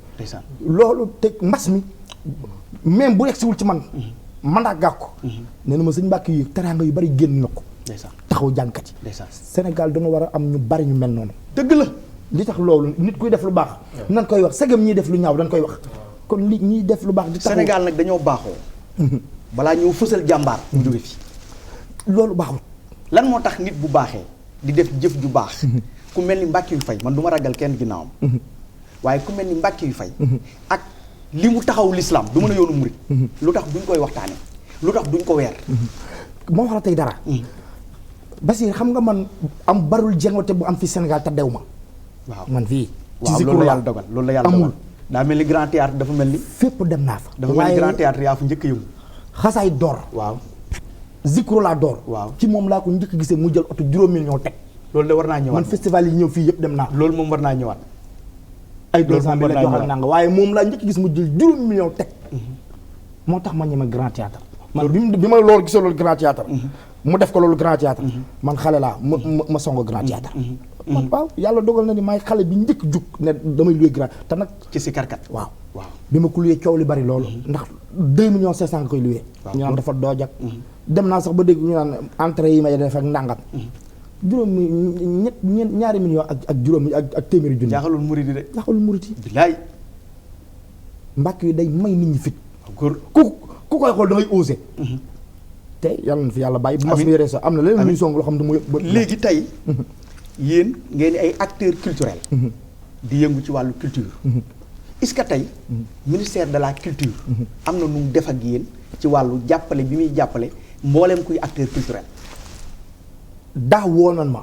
loolu te mbas mi même bu egsiwul ci man mandat gàkk ko nee na ma sëñ Mbàkke yi teraanga yu bari génn na ko taxaw jàngkat yi Sénégal dana war a am ñu bari ñu mel noonu dëgg la li tax loolu nit kuy def lu baax nan koy wax segam ñiy def lu ñaaw dañ koy wax kon li ñiy def lu baax di taxaw Sénégal nag dañoo baaxoo balaa ñëw fësal jàmbaar mu jóge fi loolu baaxul lan moo tax nit bu baaxee di def jëf ju baax ku mel ni Mbàkke yu fay man du ma ragal kenn ginnaawam waaye ku mel ni Mbàkke yu fay ak li mu taxaw l'islam du mën a yoonu murit lu tax duñ koy waxtaane lu tax duñ ko weer moo wax la tey dara Basir xam nga man am barul jengote bu am fi Sénégal te dew ma waaw man fii waaw loolu la yàlla dogal loolu la yàlla dogal daa mel ni grand théâtre dafa mel ni fépp dem naa fa dafa mel ni grand théâtre yaa fa njëkk a yëngu xasaay door waaw zikro laa door waaw ci moom laa ko njëkk gisee mu jël oto juróom million teg loolu de war naa ñëwaat man festival yi ñëw fii yëpp dem naa loolu moom war naa ñëwaat ay 200 la jox ak nanga waaye moom laa njëkk gis mu jël juróom million teg moo tax ma ñeme grand théâtre man bi ma loolu gisee loolu grand théâtre mu def ko loolu grand théâtre man xale laa ma songo grand théâtre man waaw yàlla dogal na ni maay xale bi njëkk jug ne damay luy grand te nag ci si karkat waaw waaw bi ma ko luyee coow li bari loolu ndax 2 millions 500 nga koy luyee ñu naan dafa doojak dem naa sax ba dégg ñu naan entrée yi may def ak ndàngam juróomi ñaari millions ak juróomi ak téeméeri junni jaaxalul murit yi de jaaxalul murit yi bilaay Mbàkke yi day may nit ñi fit góor ku koy xool da ngay osé te yàlla na fi yàlla bàyyi bu mas mi yoree sax am na leneen luy song loo xam ne mu léegi tey yéen ngeen di ay acteurs culturels di yëngu ci wàllu culture est-ce que tey ministère de la culture am na nu mu def ak yéen ci wàllu jàppale bi muy jàppale mbooleem kuy acteur culturel daaw woo nan ma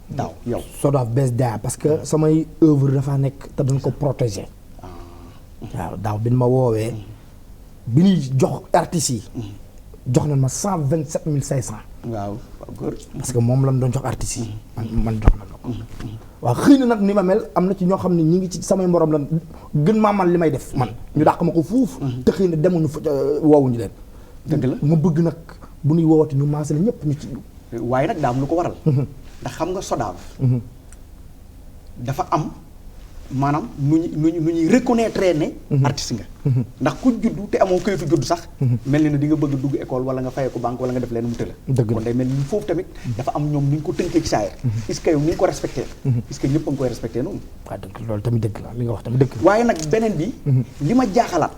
daaw yow SODAV BSDA parce que samay œuvre dafa nekk te dañ ko protéger waaw daaw bi ma woowee bi ñuy jox artistes yi jox nañ ma 127 500 waaw góor parce que moom lañ doon jox artistes yi man jox na ko waaw xëy na nag ni ma mel am na ci ñoo xam ne ñi ngi ci samay morom lan gën maa man li may def man ñu dàq ma ko fuuf te xëy na demuñu fa woowuñu leen dëgg la ma bëgg nag bu ñuy woowati ñu maasale ñëpp ñu ci waaye nag daa am lu ko waral ndax xam nga SODAV dafa am maanaam nu ñuy reconnaître ne artiste nga ndax ku juddu te amoo kayitu juddu sax mel ni ne di nga bëgg dugg école wala nga fayee ko banque wala nga def leen mu tëla kon day mel ni foofu tamit dafa am ñoom ni ñu ko tënkee ci saayir est-ce que yow ni nga ko respecté est-ce que ñëpp a ngi koy respecté noonu waaw dëgg loolu tamit dëgg la li nga wax tamit dëgg waaye nag beneen bi li ma jaaxalaat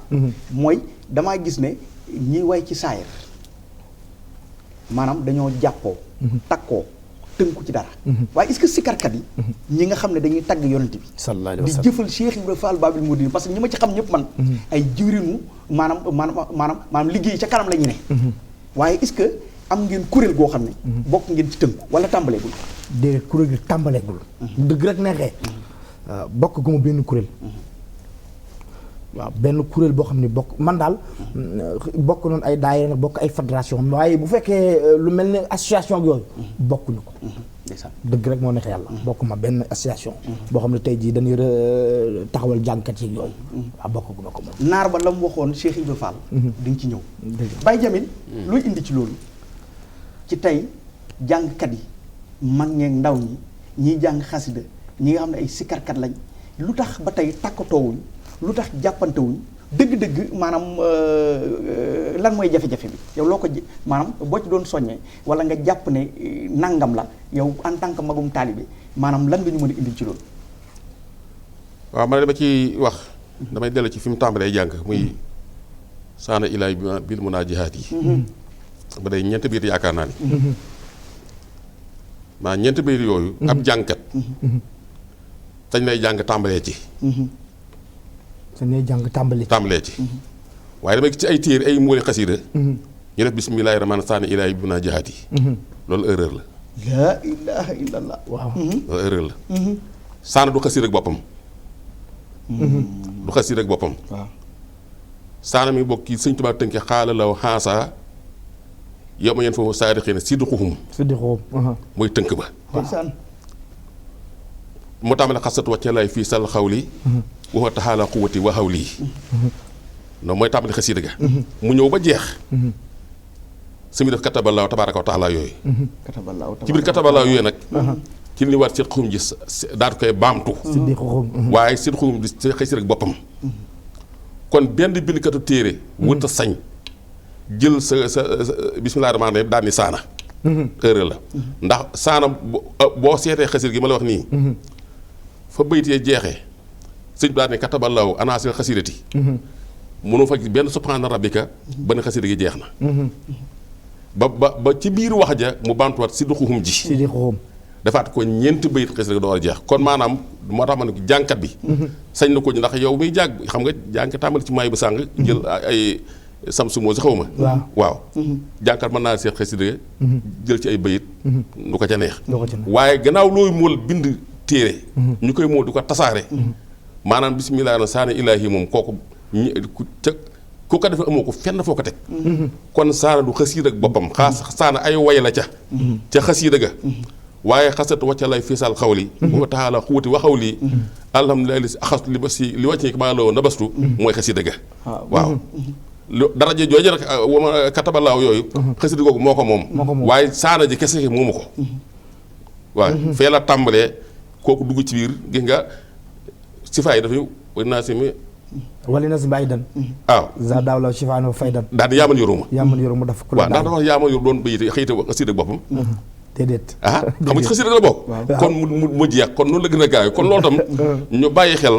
mooy damaa gis ne ñiy way ci saayir maanaam dañoo jàppoo takkoo tënku ci dara waaye est-ce que sikarkat yi ñi nga xam ne dañuy tagg yonent bi sallallahu alayhi wa di sallam jëfal Cheikh Ibrahima Fall Babil Mouridine parce que ñi ma ci xam ñëpp man ay jiwrinu maanaam liggéey ca kanam la ñu ne waaye est-ce que am ngeen kuréel goo xam ne bokk ngeen ci tënku wala tàmbaleegul déedéet kuréel gi tàmbaleegul dëgg rek neexee bokk gu ma benn kuréel waaw benn kuréel boo xam ne bokk man daal bokk noonu ay daayira nag bokk ay fédération waaye bu fekkee lu mel ne association ak yooyu bokkuñu ko dëgg rek moo neex yàlla bokk ma benn association boo xam ne tey jii dañuy taxawal jàngkat yi yooyu waaw bokk gu ma ko moom naar ba la mu waxoon Cheikh Ibrahima Fall dañ ci ñëw Baye Jamil looy indi ci loolu ci tey jàngkat yi mag ñeeg ndaw ñi ñiy jàng xasida ñi nga xam ne ay sikarkat lañ lu tax ba tey takkatoowuñ lu tax jàppantewuñ dëgg-dëgg maanaam lan mooy jafe-jafe bi yow loo ko maanaam boo ci doon soññee wala nga jàpp ne nangam la yow en tant que magum taalibe maanaam lan nga ñu mën a indil ci loolu waaw man dama ci wax damay dellu ci fi mu tàmbalee jàng muy saana ilaay bil munaajihaat yi ba day ñeenti biir yaakaar naa ni maa ñeenti biir yooyu ab jàngkat dañ lay jàng tàmbalee ci sa ne jàng tàmbalee ci waaye damay gis ci ay téere ay móoli xasiida ñu def bismillaahi rahmaani saana ilaay bil munaajihaat yi loolu erreur la laa ilaaha illallah waaw loolu erreur la saana du xasiida ak boppam du xasiida ak boppam waaw saana mi bokk ci Sëñ Tuubaa tënke xaala law xaasa yow ma yeen foofu saadiqiina sidquhum mooy tënk ba ndeysaan moo tàmbale xasatu wàcce lay fii sal xawli waxwa taxaala quwwati wa hawli noonu mooy tàmbale xasiida ga mu ñëw ba jeex su mu def kataballaahu tabaaraka wa taala yooyu ci biir kataballaahu yooyu nag ci li ñuy war sidquhum ji daal koy baamtu waaye sidquhum di xasiida ak boppam kon benn bindkatu téere wut a sañ jël sa bismillaahi rahmaani rahiim daal ni saana erreur la ndax saana boo seetee xasida gi ma la wax nii fa bayit yee jeexee sëñ bi daal ni kataballaahu anaasil xasidati mënu fa benn subhaana rabbika ba ne xasida gi jeex na ba ci biir wax ja mu bantuwaat si duxuxum ji si di xoom defaat ko ñeenti bayit xasida gi door a jeex kon maanaam moo tax ma ne ko jànkat bi sañ na ko ndax yow muy jàng xam nga jànkat tàmbali ci maay bu sàng jël ay samsu moo si xaw ma waaw jànkat mën naa seet xasida jël ci ay bayit lu ko ca neex waaye gannaaw looy mool bind téere ñu koy mool di ko tasaare maanaam bismillaahi na saana ilaahi moom kooku ku ko defee amoo ko fenn foo ko teg kon saana du xasiida ak boppam saana ay way la ca xasiida ga waaye xasatu wacca lay fiisal xawli wa taala xuuti wa xawli alhamdulilah li axastu li ba si li wàcc ni maa loo nabastu mooy xasiida ga waaw daraja jooju rek wama katabalaaw yooyu xasida googu moo ko moom waaye saana ji kese moomu ko waaw fee la tàmbalee kooku dugg ci biir gis nga sifaay dafay war naa si mi wali na si mbay dan waaw za daaw la sifaano fay dan daal di yaaman yoruma mu daf ku waaw ndax dafa yaaman yor doon bayite xëyita xasida boppam déedéet xam nga ci xasida la bokk kon mu jeex kon noonu la gën a gaaw kon loolu tam ñu bàyyi xel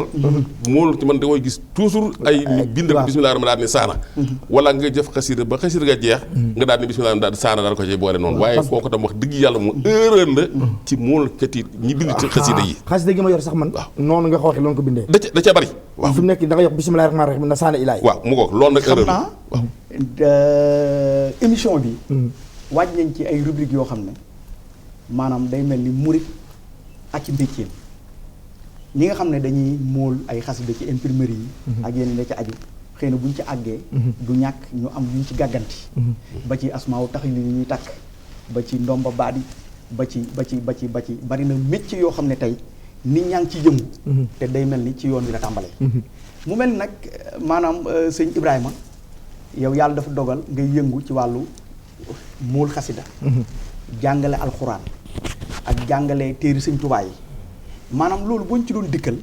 moolu ci man da koy gis toujours ay bind bismillah rama daal ni saana wala nga jëf xasida ba xasida nga jeex nga daal ni bismillah daal saana daal ko ci boole noonu waaye kooku tam wax dëgg yàlla mu erreur la ci mool kat yi ñi bind ci xasida yi xasida gi ma yor sax man noonu nga ko waxee loolu ko bindee da ca bari waaw fi mu nekk da nga yox bismillah rahmaan rahim na saana ilaay waaw mu ko loolu nag erreur xam naa émission bi waaj nañ ci ay rubrique yoo xam ne maanaam day mel ni murit ak ci mbéccéen ñi nga xam ne dañuy móol ay xasida ci imprimerie yi ak yeneen la ci aju xëy na buñ ci àggee du ñàkk ñu am yuñ ci gàgganti ba ci asmaaw tax li ñuy takk ba ci ndomba baadi ba ci bari na métier yoo xam ne tey nit ñaa ngi ci yëngu te day mel ni ci yoon wi la tàmbalee mu mel ni nag maanaam sëñ Ibrahima yow yàlla dafa dogal ngay yëngu ci wàllu móol xasida jàngale alxuraan ak jàngale téeri sëñ Tuubaa yi maanaam loolu boo ñu ci doon dikkal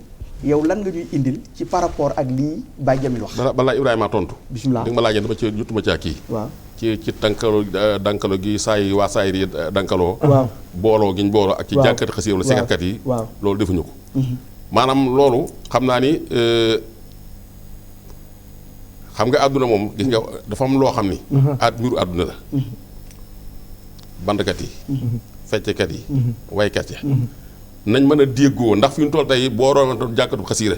yow lan nga ñuy indil ci par rapport ak lii Baye Jamil wax. balaa Ibrahima tontu. bisimilah li nga ma laajee dama ci jutuma caa kii. waaw ci dankalo gi waa saa yi dankaloo. waaw booloo gi ñu booloo ak ci jànkati xasi wala sikarkat yi. waaw loolu defuñu ko. maanaam loolu xam naa ni xam nga àdduna moom gis nga dafa am loo xam ni. mbiru àdduna la. bandkat yi. fecckat yi. waykat yi. nañ mën a déggoo ndax fi ñu toll tey boo roon jànkatu xasiira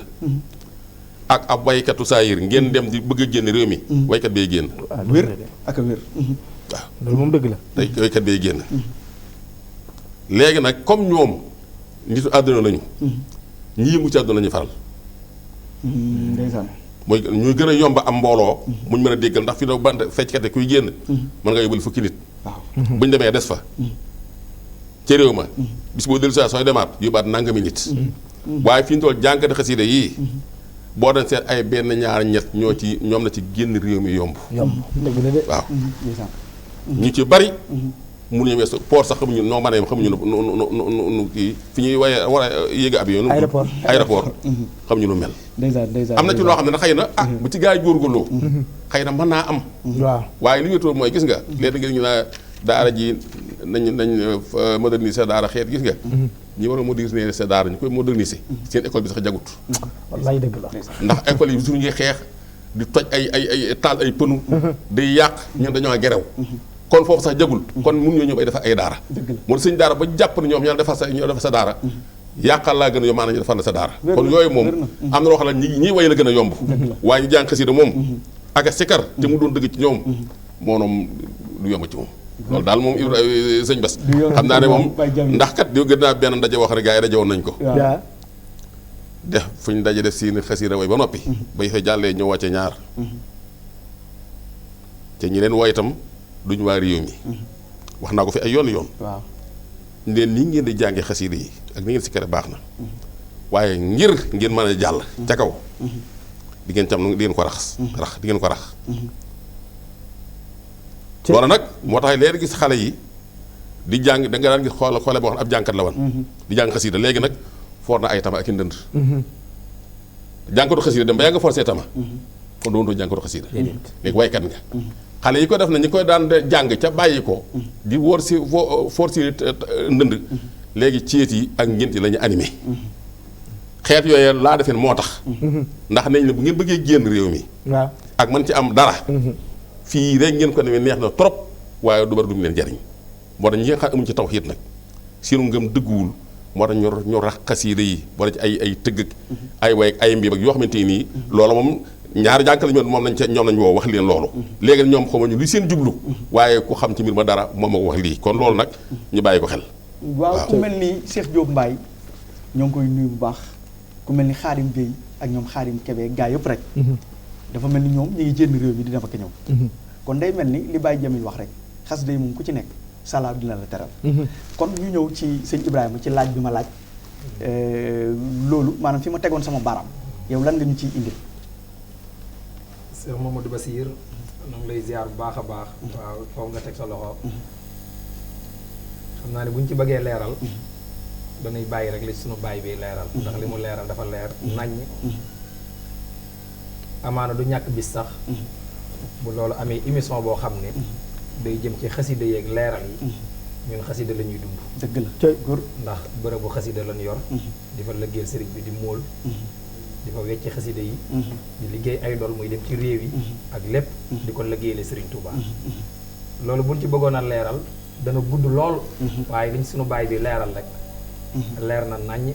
ak ab waykatu saayir ngeen dem di bëgg a génn réew mi waykat bay génn wér ak a wér waaw loolu moom dëgg la tey waykat bay génn léegi nag comme ñoom nitu àdduna lañu ñi yëngu ci àdduna lañu faral ndeysaan mooy ñuy gën a yomb am mbooloo muñ mën a déggal ndax fi do band fecckat kuy génn mën nga yóbbul fukki nit waaw buñ demee des fa ci réew ma bis boo dellu saa sooy demaat yóbbaat nangami nit waaye fi ñu toll jànkati xasida yii boo doon seet ay benn ñaar ñett ñoom la ci génn réew mi yomb dëgg la de waaw ñu ci bari mun ñu weesu port sax xamuñu noo mën a xamuñu nu kii fi ñuy waye war a yéega avion aéroport xamuñu nu mel am na ci loo xam ne na xëy na bu ci gaa yi góorgóorloo xëy na mën naa am waaw waaye li ñu toog mooy gis nga léegi nga ñu naa daara ji nañ moderniser daara xeet gis nga ñi war a moderniser sa daara ñu koy moderniser seen école bi sax jagut wallaay dëgg la ndax école yi suñu ngi xeex di toj ay taal ay pënu day yàq ñun dañoo gerew kon foofu sax jagul kon mun ñoo ñëw ay defar ay daara moo sëñ daara ba jàpp ne ñoom ñoo defar sa daara yàqal laa gën a yomb maanaam ñu defar na sa daara kon yooyu moom am na loo xam ne ñi way la gën a yomb waaye ñu jàng xasida moom ak a sikar te mu doon dëgg ci ñoom moonoom du yomb ci moom loolu daal moom sëñ Bass xam naa ne moom ndax kat di gën naa benn ndaje wax rek gaa yi daje woon nañ ko def fu ñu daje def si xasida way ba noppi bay fa jàllee ñëw wàcce ñaar te ñi leen woo itam duñ waa réew mi wax naa ko fi ay yoon waaw leen ni ngeen di jànge xasida yi ak ni ngeen si kere baax na waaye ngir ngeen mën a jàll ca kaw di ngeen tam di ngeen ko rax di ngeen ko rax loolu nag moo tax léegi gis xale yi di jàng da nga daan gis xoole boo xam ne ab jànkat la woon di jàng xasida léegi nag foor na ay tama ak i ndënd jànkatu xasida dem ba yaa nga forcé tama kon doon doo jàngkatu xasida léegi waykat nga xale yi ko def na ñi koy daan jàng ca bàyyi ko di wóor si foor si ndënd léegi céet yi ak ngént yi la ñu animé xeet yooyu laa defeen moo tax ndax nañ ne bu ngeen bëggee génn réew mi waaw ak man ci am dara fii rek ngeen ko demee neex na trop waaye du bari du mu leen jariñ moo tax ñi nga xam amuñ ci tawhiid nag seenu ngëm dëgguwul moo tax ñu rax xasiida yi wala ci ay tëgg ak ay way ak ay mbiib ak yoo xamante nii loolu moom ñaari jànkale moom lañ ca ñoom lañ woo wax leen loolu léegi ñoom xamuñu li seen jublu waaye ku xam ci mbir ma dara moom moo ko wax lii kon loolu nag ñu bàyyi ko xel waaw ku mel ni Cheikh Diop Mbaye ñoo ngi koy nuyu bu baax ku mel ni Xaadim Gueye ak ñoom Xaadim Kebe gaa yëpp rek dafa mel ni ñoom ñu ngi génn réew mi dina fa ko ñëw kon day mel ni li Baye Jamil wax rek xas day moom ku ci nekk salaa dina la teral kon ñu ñëw ci sëñ Ibrahima ci laaj bi ma laaj loolu maanaam fi ma tegoon sama baaraam yow lan nga ñu ciy indil Cheikh Mamadou Bassir na ngi lay ziar bu baax a baax waaw foofu nga teg sa loxo xam naa ne bu ñu ci bëggee leeral dañuy bàyyi rek li suñu bàyyi bi leeral ndax li mu leeral dafa leer naññ amaana du ñàkk bis sax bu loolu amee émission boo xam ne day jëm ci xasida yeeg leeral yi ñun xasida la ñuy dund dëgg la góor ndax bërëbu xasida lañ yor di fa liggéeyal sëriñ bi di móol di fa wecci xasida yi di liggéey ay dool muy dem ci réew yi ak lépp di ko liggéeyale sëriñ Touba loolu buñ ci bëggoon a leeral dana gudd lool waaye liñ suñu baay bi leeral rek leer na naññ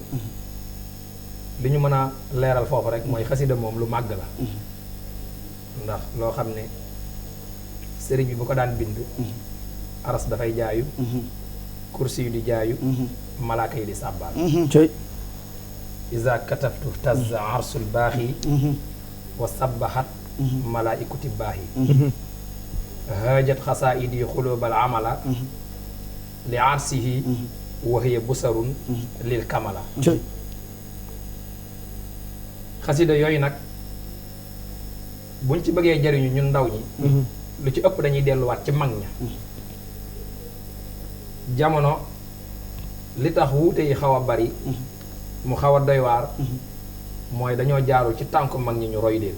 li ñu mën a leeral foofu rek mooy xasida moom lu màgg la ndax loo xam ne sëriñ bi bu ko daan bind aras dafay jaayu kursi yu di jaayu malaaka yi di sàbbaal iza kataftu tazza arsul baaxi wa sabbahat malaa'ikuti baaxi haajat xasaa'idi xulubal amala li arsihi wa hiya busarun lil kamala xasida yooyu nag buñ ci bëggee jariñu ñun ndaw ñi lu ci ëpp dañuy delluwaat ci mag ña jamono li tax wuute yi xaw a bari mu xaw a doy waar mooy dañoo jaarul ci tànku mag ñi ñu roy leen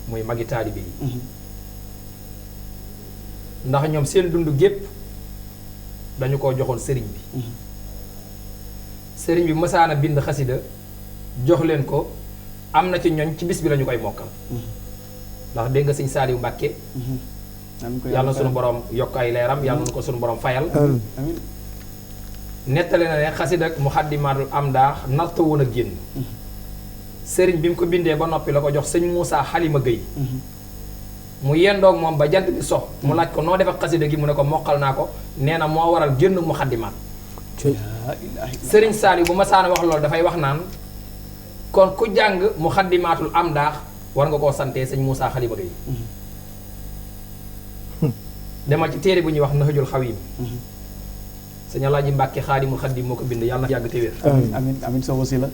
muy magi taalibe yi ndax ñoom seen dund gépp dañu ko joxoon sëriñ bi sëriñ bi mësaana bind xasida jox leen ko am na ci ñoñ ci bis bi lañu koy mokkal ndax dégg nga sëñ Saaliw Mbàkke yàlla na sunu borom yokk ay leeram yàlla na ko sunu borom fayal nettali na ne xasida ak Muxaddimaatul Amdaax narta woon a génn sëriñ bi mu ko bindee ba noppi la ko jox sëñ Moussa Xalima Gueye mu yendoog moom ba jant bi sox mu laaj ko noo def ak xasida gi mu ne ko mokkal naa ko nee na moo waral génn Muxaddimaat sëriñ Saaliw bu ma saana wax loolu dafay wax naan kon ku jàng Muxaddimaatul Amdaax war nga koo santee sëñ Moussa Xalima Gueye demal ci téere bu ñuy wax Nahjul Xawiim sëñ Alaaji Mbàkke Xaadimul Xaadim moo ko bind yàlla na yàgg te wér amiin amiin sa wasila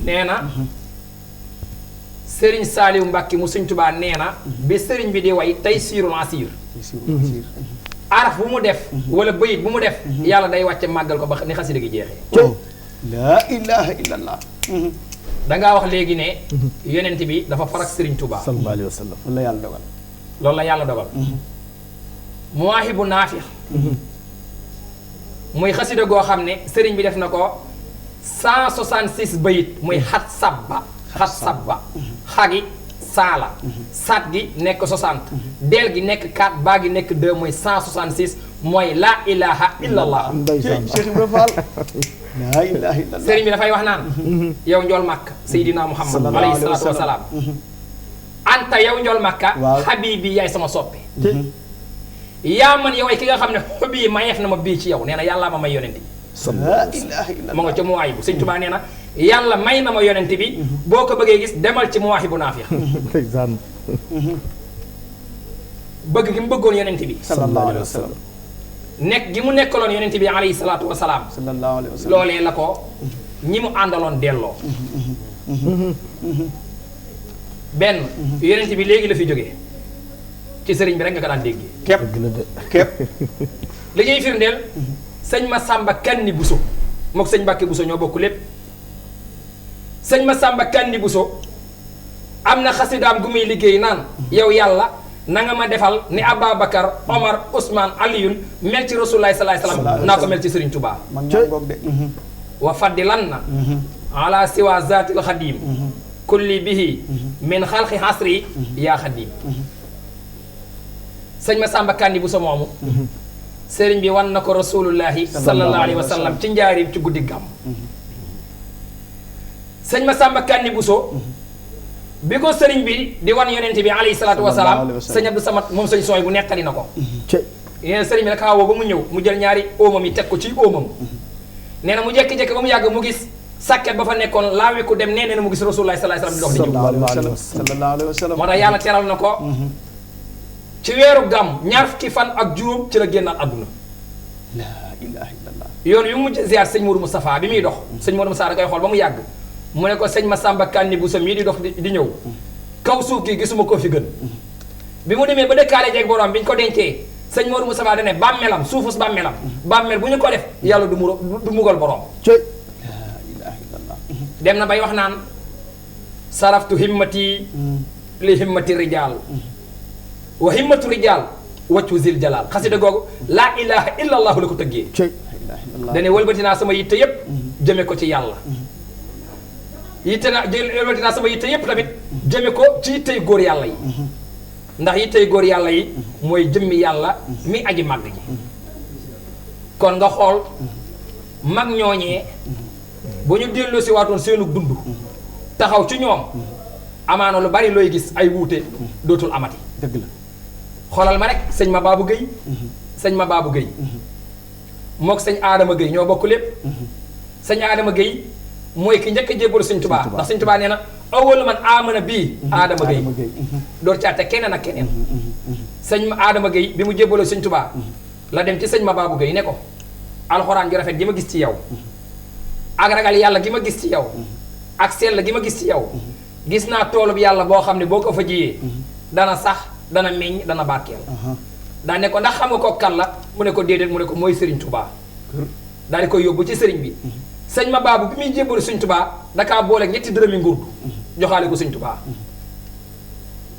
nee na sëriñ Saaliw Mbàkke mu sëñ Tubaa nee na bi sëriñ bi di way tey siirul asiir araf bu mu def wala bayit bu mu def yàlla day wàcce màggal ko ba ni xasida gi jeexee laa ilaha illallah dangaa wax léegi ne yonent bi dafa farak sëriñ Tubaa sallallahu alayhi wa sallam loolu la yàlla dogal loolu la yàlla dogal Muwaahibu Naafi muy xasida goo xam ne sëriñ bi def na ko 166 bayit muy xat sabba xagi saala sat gi nekk 60 del gi nekk 4 baa gi nekk 2 muy 166 mooy laa ilaha illallah Cheikh Ibrahima Fall laa ilaha illallah sëriñ bi dafay wax naan yow njool màkk Seydina Muhammad alayhi salaatu wa salaam anta yow njool màkka habibi yaay sama soppe yaa man yow ay ki nga xam ne xobi mayeef na ma bii ci yow nee na yàlla ma may yonent bi laa ilaha illallah ma nga ca Muwaahibu sëñ Tubaa nee na yàlla may na ma yonent bi boo ko bëggee gis demal ci Muwaahibu Naafi bëgg gi mu bëggoon yonent bi sallallahu alayhi wa sallam nekk gi mu nekkaloon yonent bi alayhi salaatu wa salaam sallallahu alayhi wa sallam loolee la ko ñi mu àndaloon delloo benn yonent bi léegi la fi jógee ci sëriñ bi rek nga ko daan déggee képp li ñuy firndeel sëñ Masamba Kanni Buso mook sëñ Mbàkke Buso ñoo bokk lépp sëñ Masamba Kanni Buso am na xasidaam gu muy liggéey naan yow yàlla na nga ma defal ni Ababacar Omar Ousmane Aliyun mel ci Rasulullahi sallallahu alayhi wasallam naa ko mel ci Serigne Touba. man ñaan goog de. wa faddilan na ala siwa zatil xadim kulli bihi min xalqi xasri yaa xadim sëñ Massamba Kanni bu sa moomu sëriñ bi wan na ko rasulullahi sallallahu alayhi wa sallam ci njaarim ci guddi gàmm sëñ Massamba Kanni bu so bi ko sëriñ bi di wan yonente bi alayhi salaatu wa salaam sëñ Abdou Samad moom sëñ sooy bu nettali na ko yéen sëriñ bi naka woo ba mu ñëw mu jël ñaari óomam yi teg ko ci óomam nee na mu jékki-jékki ba mu yàgg mu gis sàkket ba fa nekkoon laawi ku dem nee na mu gis rasulullahi sallallahu alayhi wa sallam di dox di ñëw sallallahu alayhi wa sallam moo tax yàlla teral na ko ci weeru gàmm ñaar fukki fan ak juróom ci la génnaat àdduna la ilaha illallah yoon yu mujj ziar sëñ Modou Moustapha bi muy dox sëñ Modou Moustapha da koy xool ba mu yàgg mu ne ko sëñ Massamba Kanni bu sa mii di dox di ñëw kaw suuf gi gisuma ko fi gën bi mu demee ba dëkkaale jeeg borom bi ñu ko dencee sëñ Modou Moustapha da ne bàmmeelam suufus bàmmeelam bàmmeel bu ñu ko def yàlla du mugal borom la ilaha illallah dem na bay wax naan saraftu himmati li himmati rijaal wa himmatu rijaal waccu zil jalaal xasida googu laa ilaha illa allahu la ko tëggee dane wëlbati naa sama yitte yépp jëme ko ci yàlla yitte naa wëlbati naa sama yitte yépp tamit jëme ko ci yittey góor yàlla yi ndax yittey góor yàlla yi mooy jëmmi yàlla mi aji màgg ji kon nga xool mag ñooñee bu ñu delloo si waatoon seenu dund taxaw ci ñoom amaana lu bari looy gis ay wuute dootul amati dëgg la xoolal ma rek sëñ ma Babou Guèye sëñ ma Babou Guèye mook sëñ Adama Guèye ñoo bokk lépp sëñ Adama Guèye mooy ki njëkk a jébbalu sëñ Tubaa ndax sëñ Tubaa nee na awwalu man amana bii Adama Guèye door caate keneen ak keneen sëñ Adama Guèye bi mu jébbaloo sëñ Tubaa la dem ci sëñ ma Babou Guèye ne ko alxuraan ju rafet gi ma gis ci yow ak ragal yàlla gi ma gis ci yow ak sell gi ma gis ci yow gis naa toolub yàlla boo xam ne boo ko fa jiyee dana sax dana meññ dana barkeel daa ne ko ndax xam nga ko kan la mu ne ko déedéet mu ne ko mooy Serigne Touba daal di koy yóbbu ci Serigne bi sëñ ma Babou bi muy jébbalu Serigne Touba dakaa booleeg ñetti dërëmi ngurdu joxaale ko Serigne Touba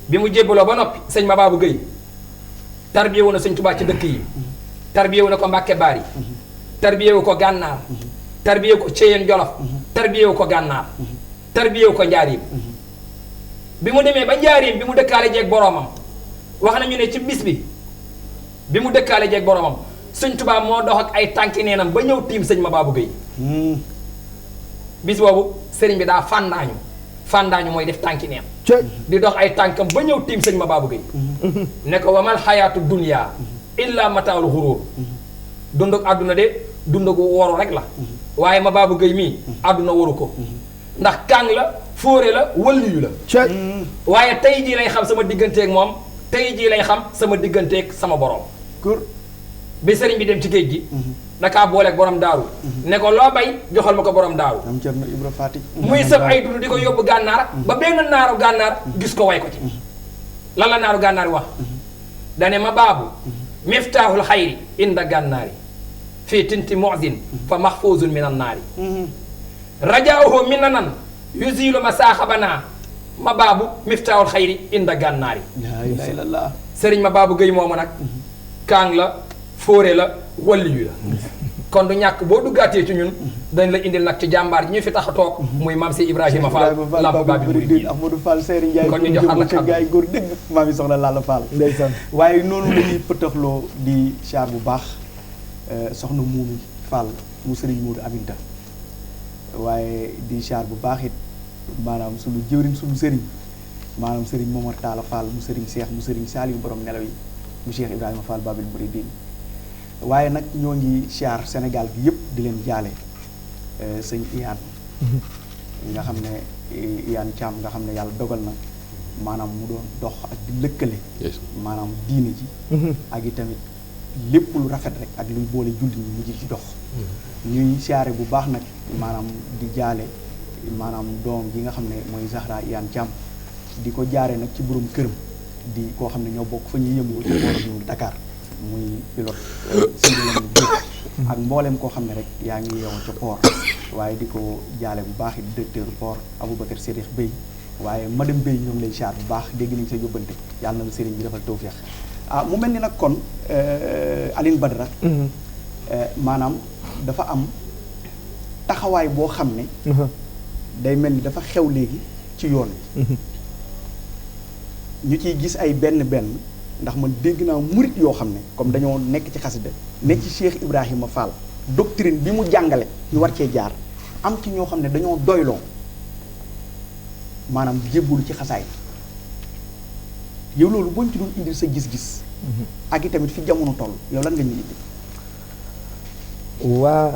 bi mu jébbaloo ba noppi sëñ ma Babou Guèye tarbiyewu na Serigne Touba ci dëkk yi tarbiyewu na ko Mbàkke Baari tarbiyewu ko Gànnaar tarbiyewu ko Ceyeen Jolof tarbiyewu ko Gànnaar tarbiyewu ko Njaaréem bi mu demee ba Njaaréem bi mu dëkkaale jeeg boroomam wax nañu ne ci bis bi mu dëkkaale jeeg boroomam sëñ Tuubaa moo dox ak ay tànki neenam ba ñëw tiim sëñ ma Babou Guèye bis boobu sëriñ bi daa fàndaañu mooy def tànki neen di dox ay tànkam ba ñëw tiim sëñ ma Babou Guèye ne ko wamal xayaatu dunya illa mataalu xuróor dunduk àdduna de dundugu woru rek la waaye ma Babou Guèye mii àdduna waru ko ndax kàng la fóore la wëlliyu la waaye tey jii lay xam sama digganteeg moom tey jii lay xam sama digganteeg sama borom bi sëriñ bi dem ci géej gi dakaa booleeg borom daaru ne ko loo bay joxal ma ko borom daaru am Cerno Ibra Faati muy sëf ay dund di ko yóbbu gànnaar ba benn naaru gànnaar gis ko way ko ci lan la naaru gànnaar wax dane ma Babou miftaaxul xayri inda gànnaari fii tinti mu'zin fa mahfuzun min an naari rajaahu min nan yuzilu ma saaxabanaa ma Babou miftaaxul xayri inda gànnaari laa ilaaha illallaah sëriñ ma Babou Guèye moomu nag kaang la fóore la walliyu la kon du ñàkk boo duggaatee ci ñun dañ la indil nag ci jàmbaar ji ñu fi tax a toog muy maam si Ibrahima Fall lamp baabi murid Ahmadou Fall Seyri Ndiaye kon ñu joxal la kàddu gaay góor dëgg maam yi soxna Lalla Fall ndeysaan waaye noonu la ñuy pëtaxloo di char bu baax soxna Muumi Fall mu sëriñ Moodu Aminta waaye di char bu baax it maanaam suñu jëwriñ suñu sëriñ maanaam sëriñ Momar Talla Fall mu sëriñ Cheikh mu sëriñ Saliou borom nelaw yi mu Cheikh Ibrahima Fall Babil Mouridine waaye nag ñoo ngi siyaar Sénégal gi yëpp di leen jaale sëñ Iyaan nga xam ne Iyaan Thiam nga xam ne yàlla dogal na maanaam mu doon dox ak di lëkkale maanaam diine ji ak i tamit lépp lu rafet rek ak luy boole julli ñi mu ji ci dox ñuy siyaare bu baax nag maanaam di jaale maanaam doom ji nga xam ne mooy Zahra Iyaan Thiam di ko jaare nag ci borom këram di koo xam ne ñoo bokk fa ñuy yëngu ci borom Dakar muy pilote ak mboolem koo xam ne rek yaa ngi yeewoo ca port waaye di ko jaale bu baax it directeur port Aboubacar Sédikh Bey waaye madame Bey ñoo ngi lay siyaar bu baax dégg nañ sa yóbbante yàlla na la sëriñ bi defal tawfeex mu mel ni nag kon Alioune Badara maanaam dafa am taxawaay boo xam ne day mel ni dafa xew léegi ci yoon wi ñu ciy gis ay benn ndax man dégg naa murit yoo xam ne comme dañoo nekk ci xasida nekk ci Cheikh Ibrahima Fall doctrine bi mu jàngale ñu war cee jaar am ci ñoo xam ne dañoo doyloo maanaam jébbulu ci xasaay yow loolu boo ñu ci doon indil sa gis-gis ak i tamit fi jamono toll yow lan nga ñu indi waa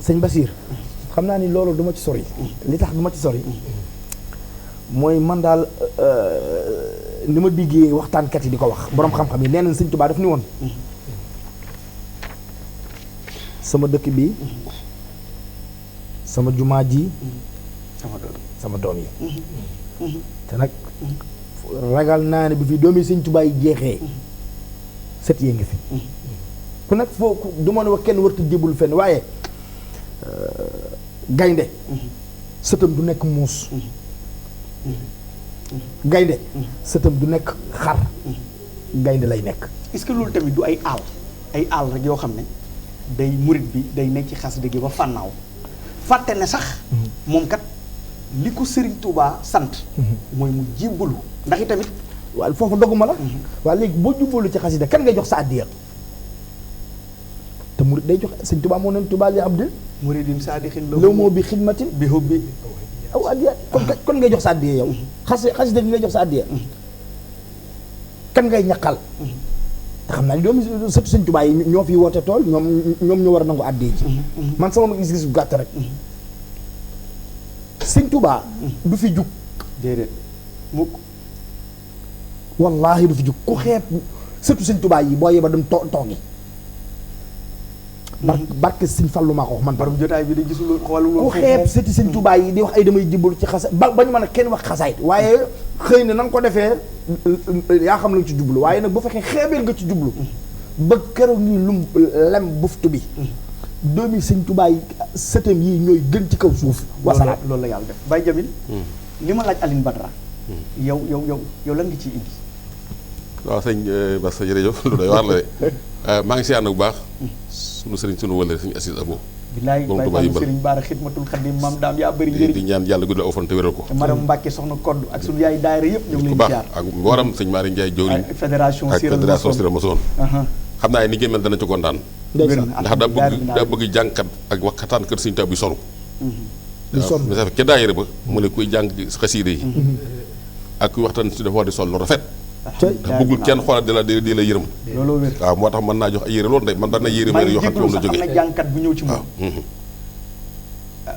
sëñ Basiir xam naa ni loolu du ma ci sori li tax du ma ci sori mooy man daal ni ma diggee waxtaankat yi di ko wax boroom xam-xam yi nee nañ sëñ Tuubaa daf ni woon sama dëkk bi sama jumaa ji sama doom yi te nag ragal naa ne bi fi doomi sëñ Tuubaa yi jeexee sët yee ngi fi ku nag foo du ma ne wax kenn warta jébul fenn waaye gaynde sëtam du nekk muus gaynde sëtam du nekk xar gaynde lay nekk est-ce que loolu tamit du ay àll rek yoo xam ne day murit bi day nekk ci xasida gi ba fànnaaw fàtte ne sax moom kat li ko Serigne Touba sant mooy mu jébbalu ndax i tamit waaw foofu doguma la waaw léegi boo jubbalu ci xasida kan ngay jox sa àddiya te murit day jox sëñ Touba moo neen Touba li abdil muridin saadixin law moo bi xidmatin bi hubbi aw àddiya kon ngay jox sa àddiya yow xasida gi ngay jox sa àddiya kan ngay ñaqal te xam naa ni doomu sëtu sëñ Touba yi ñoo fi woote tool ñoom ñoo war a nangu àddiya ji man sama gis-gis bu gàtt rek sëñ Touba du fi jug déedéet mukk wallaahi du fi jug ku xeeb sëtu sëñ Touba yi boo yeba dem toogi barke sëñ Fallu maa ko wax man borom jotaay bi di gisul xoolul ku xeeb sëti sëñ Touba yi di wax ay damay jibbalu ci xasa ba ñu mën a kenn wax xasaayit waaye xëy na na nga ko defee yaa xam la nga ci jublu waaye nag bu fekkee xeebeel nga ci jublu ba keroog nii lum lem buftu bi doomi sëñ Touba yi sëtam yi ñooy gën ci kaw suuf wasalaam loolu la yàlla def Baye Jamil li ma laaj Alioune Badara yow lan nga ciy indi waaw sëñ Bass jërëjëf lu doy waar la de maa ngi si ànd bu baax sunu sëriñ sunu wëlle sëñ Assis Abo bilaay Baye Fall sëriñ Baara Xidmatul Xadim maam daam yaa bëri njëriñ di ñaan yàlla guddal aw fan te wéral ko madame Mbacke soxna Kodd ak sunu yaay daayira yëpp ñoo ngi leen ziar ak waram sëñ Maari Ndiaye jawriñ fédération Siral Masoon xam naa ni ngeen mel dana ci kontaan ndax daa bëgg jàngkat ak waxtaan kër sëñ Tuubaa bi solu waaw ca daayira ba mu ne kuy jàng xasiida yi ak kuy waxtaan si dafa war di sol lu rafet ndax bëggul kenn xoolal di la yërëm looloo wér waaw moo tax mën naa jox ay yére loolu de man dana yére yoo xam ne moom la jógee am na jàngkat bu ñëw ci moom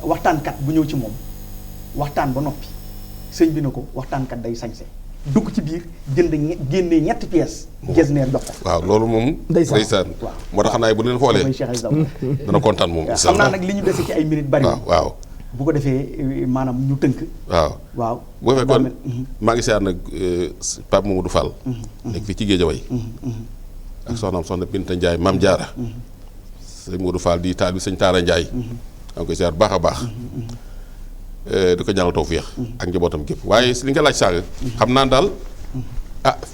waxtaankat bu ñëw ci moom waxtaan ba noppi sëñ bi na ko waxtaankat day sañse dugg ci biir génnee ñetti pièces gesneer jox ko waaw loolu moom ndeysaan moo tax xanaa bu leen xoolee dana kontaan moom xam naa nag li ñu dese ci ay minutes bari waaw bu ko defee maanaam ñu tënk waaw bu fekkee kon maa ngi seet nag Pape Mamadou Fall nekk fii ci Géejawaay ak soxna Binta Ndiaye Maam Jaara sëñ Modou Fall di taal bi sëñ Taara Ndiaye maa ngi koy seet baax a baax di ko ñaanal tawfeex ak njabootam gépp waaye li nga laaj sàng xam naa daal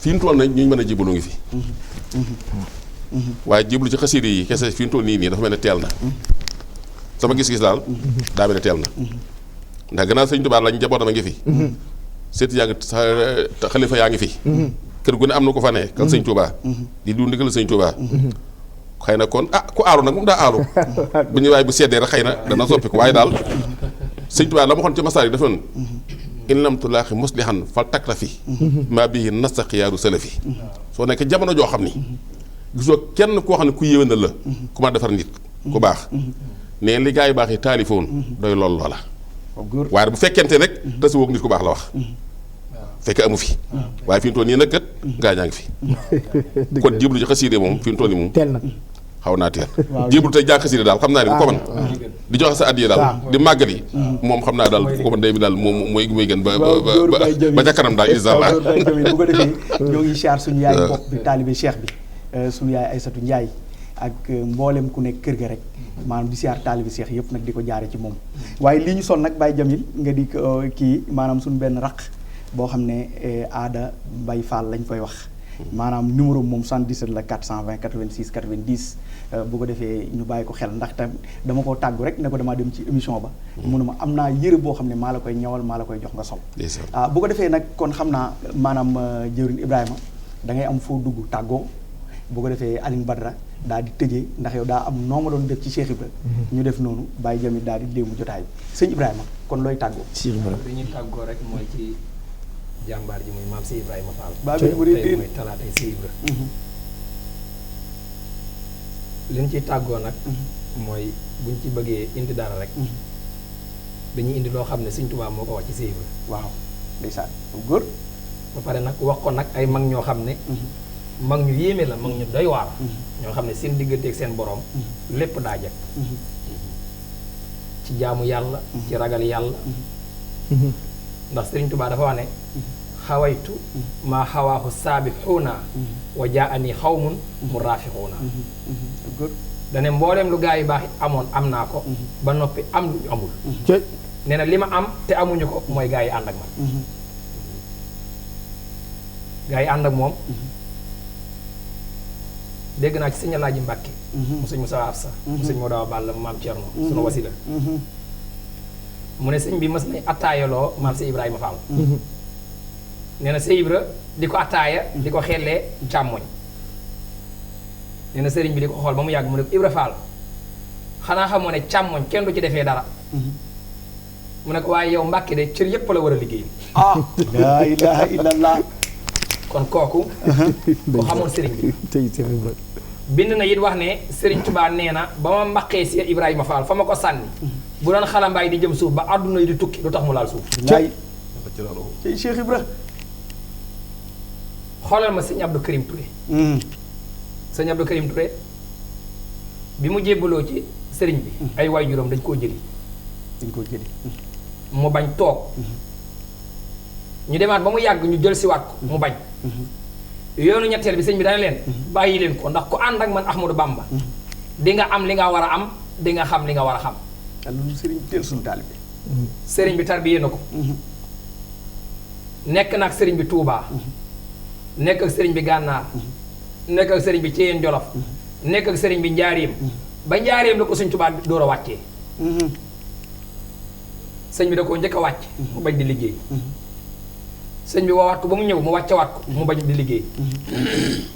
fi mu toll na ñu mën a jébbalu ngi fi waaye jébbalu ci xasiida yi kese fi mu toll nii dafa mel ne teel na sama gis-gis daal daa mel ne teel na ndax gannaaw sëñ Tuubaa lañ njabootam a ngi fi seeti yaa ngi xalifa yaa ngi fi kër gu ne am na ko fa ne kan sëñ Tuubaa di du ndigal sëñ Tuubaa xëy na kon ku aalu nag moom daa aalu bu ñu waaye bu seddee rek xëy na dana soppi ko waaye daal sëñ Tuubaa la ma waxoon ci masaar yi dafa noonu in lam tulaaxi muslihan fal takrafi maa bii nasta xiyaaru salafi soo nekk jamono joo xam ni gisoo kenn koo xam ne ku yéwénal la ku ma defar nit ku baax ne li gaa yi baax yi taalifoon doy lool loola waaye bu fekkente rek tasi woog nit ku baax la wax fekk amu fi waaye fi mu toll nii nag kat gaa ñaa ngi fi kon jéblu ci xasiide moom fi mu toll nii moom teel na xaw naa teel jéblu tey jàng xasiide daal xam naa ni bu ko man di joxe sa addiya daal di màggal yi moom xam naa daal bu ko man day bi daal moom mooy gën ba ca kanam daal insha Allah bu ko defee ñoo ngi siyaar suñu yaay bopp bi taalibe Cheikh bi suñu yaay Aysatu Njaay ak mboolem ku nekk kër ga rek maanaam di siyaar taalibi seex yëpp nag di ko jaare ci moom waaye lii ñu sol nag Baye Jamil nga di ko kii maanaam suñu benn raq boo xam ne aada Baye Fall lañ koy wax maanaam numéro moom 77 la 420 86 90 bu ko defee ñu bàyyi ko xel ndax tam dama ko tàggu rek ne ko damaa dem ci émission ba munuma am naa yëre boo xam ne maa la koy ñawal maa la koy jox nga sol bu ko defee nag kon xam naa maanaam jëwriñ Ibrahima da ngay am foo dugg tàggoo bu ko defee Aline Badara daal di tëjee ndax yow daa am noo ma doon def ci Cheikh Ibra ñu def noonu Baye Jamil daal di léemu jotaay bi sëñ Ibrahima kon looy tàggoo li ñuy tàggoo rek mooy ci jàmbaar ji muy maam si Ibrahima Fall tey mooy talaatay si Ibra li ñu ciy tàggoo nag mooy buñ ci bëggee indi dara rek dañuy indi loo xam ne Sëñ Tuubaa moo ko wax ci si Ibra waaw ndeysaan góor ba pare nag wax ko nag ay mag ñoo xam ne mag ñu yéeme la mag ñu doy waar ñoo xam ne seen digganteeg seen borom lépp daa jekk ci jaamu yàlla ci ragal yàlla ndax Sëriñ Tuubaa dafa wax ne xawaytu maa xawaahu saabixuuna wa jaa ani xawmun mu raafixuuna dane mbooleem lu gaa yu baax amoon am naa ko ba noppi am lu ñu amul nee na li ma am te amuñu ko mooy gaa yi ànd ak man gaa yi ànd ak moom dégg naa ci sëñ Alaaji Mbàkke mu sëñ Musaa Afsa mu sëñ moo daawa bàll maam Cerno sunu wasila mu ne sëñ bi mas nañ attaayaloo maam si Ibrahima Fall nee na Sey Ibra di ko attaaya di ko xellee càmmoñ nee na sëriñ bi di ko xool ba mu yàgg mu ne ko Ibra Fall xanaa xamoo ne càmmoñ kenn du ci defee dara mu ne ko waaye yow Mbàkke de cër yépp la war a liggéey laa ilaha illallah kon kooku ko xamoon sëriñ bi bind na it wax ne Sëriñ Tuubaa nee na ba ma mbaqee si Ibrahima Fall fa ma ko sànni bu doon xalambaay di jëm suuf ba àdduna yi di tukki lu tax mu laal suuf ci Cheikh Ibra xoolal ma sëñ Abdou Karim Touré sëñ Abdou Karim Touré bi mu jébbaloo ci sëriñ bi ay waajuram dañ koo jëli mu bañ toog ñu demaat ba mu yàgg ñu jël siwaat ko mu bañ yoonu ñetteel bi sëñ bi dana leen bàyyi leen ko ndax ku ànd ak man Ahmadou Bamba di nga am li nga war a am di nga xam li nga war a xam sëriñ bi teel suñu taalibe sëriñ bi tarbiyee na ko nekk na ak sëriñ bi Touba nekk ak sëriñ bi Gànnaar nekk ak sëriñ bi Ceyeen Jolof nekk ak sëriñ bi Njaaréem ba Njaaréem la ko Sëñ Touba door a wàccee sëñ bi da koo njëkk a wàcc mu bañ di liggéey sëñ bi woowaat ko ba mu ñëw mu wàccewaat ko mu bañ di liggéey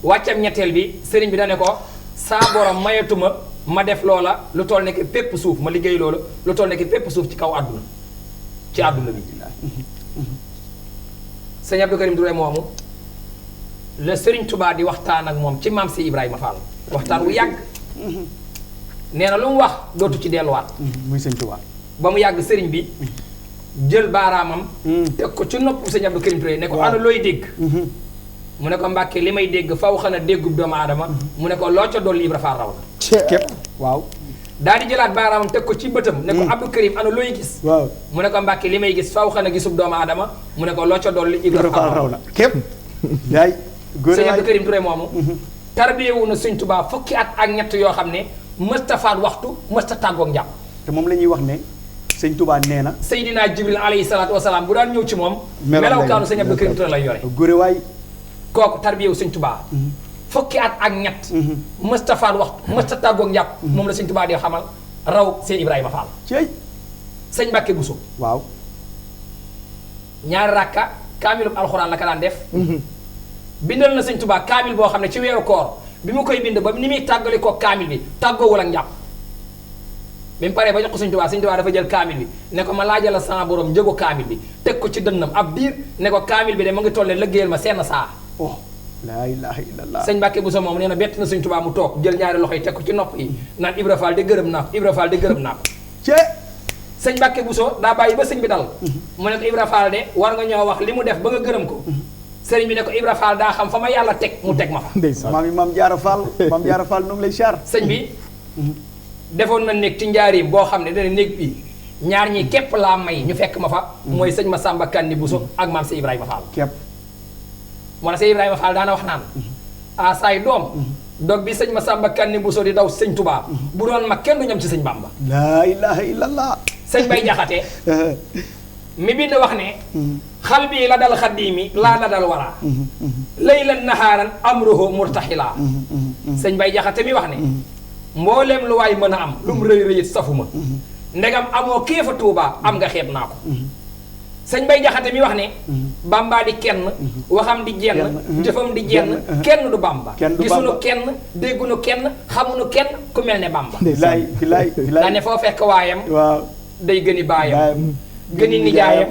wàccam ñetteel bi sëriñ bi da ne ko saa borom mayatuma ma def loola lu toll nekk pépp suuf ma liggéey loola lu toll nekk pépp suuf ci kaw àdduna ci àdduna bi sëñ Abdou Karim Touré moomu la Sëriñ Tuubaa di waxtaan ak moom ci maam si Ibrahima Fall waxtaan wu yàgg nee na lu mu wax dootu ci delluwaat muy Sëñ Tuubaa ba mu yàgg sëriñ bi jël baaraamam teg ko ci nopp sëñ Abdou Karim Touré ne ko ana looy dégg mu ne ko Mbàkke li may dégg faw xana déggub doomu aadama mu ne ko loo ca dolli Ibra Fall raw na képp waaw daal di jëlaat baaraamam teg ko ci bëtam ne ko Abdou Karim ana looy gis waaw mu ne ko Mbàkke li may gis faw xana gisub doomu aadama mu ne ko loo ca dolli Ibra Fall raw na képp yaay sëñ Abdou Karim Touré moomu tarbiyewu na Sëñ Tuubaa fukki at ak ñett yoo xam ne mësta faat waxtu mësta tàggoog njàpp te moom la ñuy wax ne Sëñ Tuubaa nee na Seydina Jibril alayhi salaatu wasalaam bu daan ñëw ci moom melawkaanu sëñ Abdou Karim Touré lay yore góore waay kooku tarbiyewu Sëñ Tuubaa fukki at ak ñett mësta faat waxtu mësta tàggoog njàpp moom la Sëñ Tuubaa di xamal raw sëñ Ibrahima Fall cey sëñ Mbàkke Buso waaw ñaari rakka kaamilub alxuraan la ka daan def bindal na Sëñ Tuubaa kaamil boo xam ne ci weeru koor bi mu koy bind ba ni muy tàggale koo kaamil bi tàggoowul ak njàpp bi mu paree ba jox ko Sëñ Tuubaa Sëñ Tuubaa dafa jël kaamil bi ne ko ma laajal la sama borom njëgu kaamil bi teg ko ci dënnam ab biir ne ko kaamil bi de ma ngi toll ne lëggéeyal ma seen saa oh laa ilaha illallah sëñ Mbàkke Buso moom nee na bett na Sëñ Tuubaa mu toog jël ñaari loxo yi teg ko ci nopp yi naan Ibra Fall de gërëm naa ko Ibra Fall de gërëm naa ko sëñ Mbàkke Buso daa bàyyi ba sëñ bi dal mu ne ko Ibra Fall de war nga ñoo wax li mu def ba nga gërëm ko sëriñ bi ne ko Ibra Fall daa xam fa ma yàlla teg mu teg ma fa maam Jaara Fall maam Jaara Fall nu ngi lay siyaar sëñ bi defoon na néeg ci njaarim boo xam ne dana néeg bi ñaar ñi képp laa may ñu fekk ma fa mooy sëñ Masamba Kanni Buso ak maam si Ibrahima Fall képp moo tax si Ibrahima Fall daana wax naan a saay doom dog bi sëñ Massamba Kanni Bousso di daw sëñ Touba bu doon mag kenn du ñam ci sëñ Bamba. laa ilaha illallah. sëñ Bay Jaxate mi bind wax ne. xal bii la dal xaddiimi laa la dal waraa. laylan nahaaran amruhu murtaxilaa. sëñ Bay Jaxate mi wax ne. mbooleem lu waay mën a am lu mu rëy rëyit safuma. ndegam amoo kéefa Touba am nga xeeb naa ko. sëñ Bay Jaxate mi wax ne. Bamba di kenn waxam di jenn jëfam di jenn kenn du Bamba. gisunu kenn déggunu kenn xamunu kenn ku mel ne Bamba. bilaay bilaay bilaay daa ne foo fekk waayam. waaw day gëni baayam. gëni nijaayam.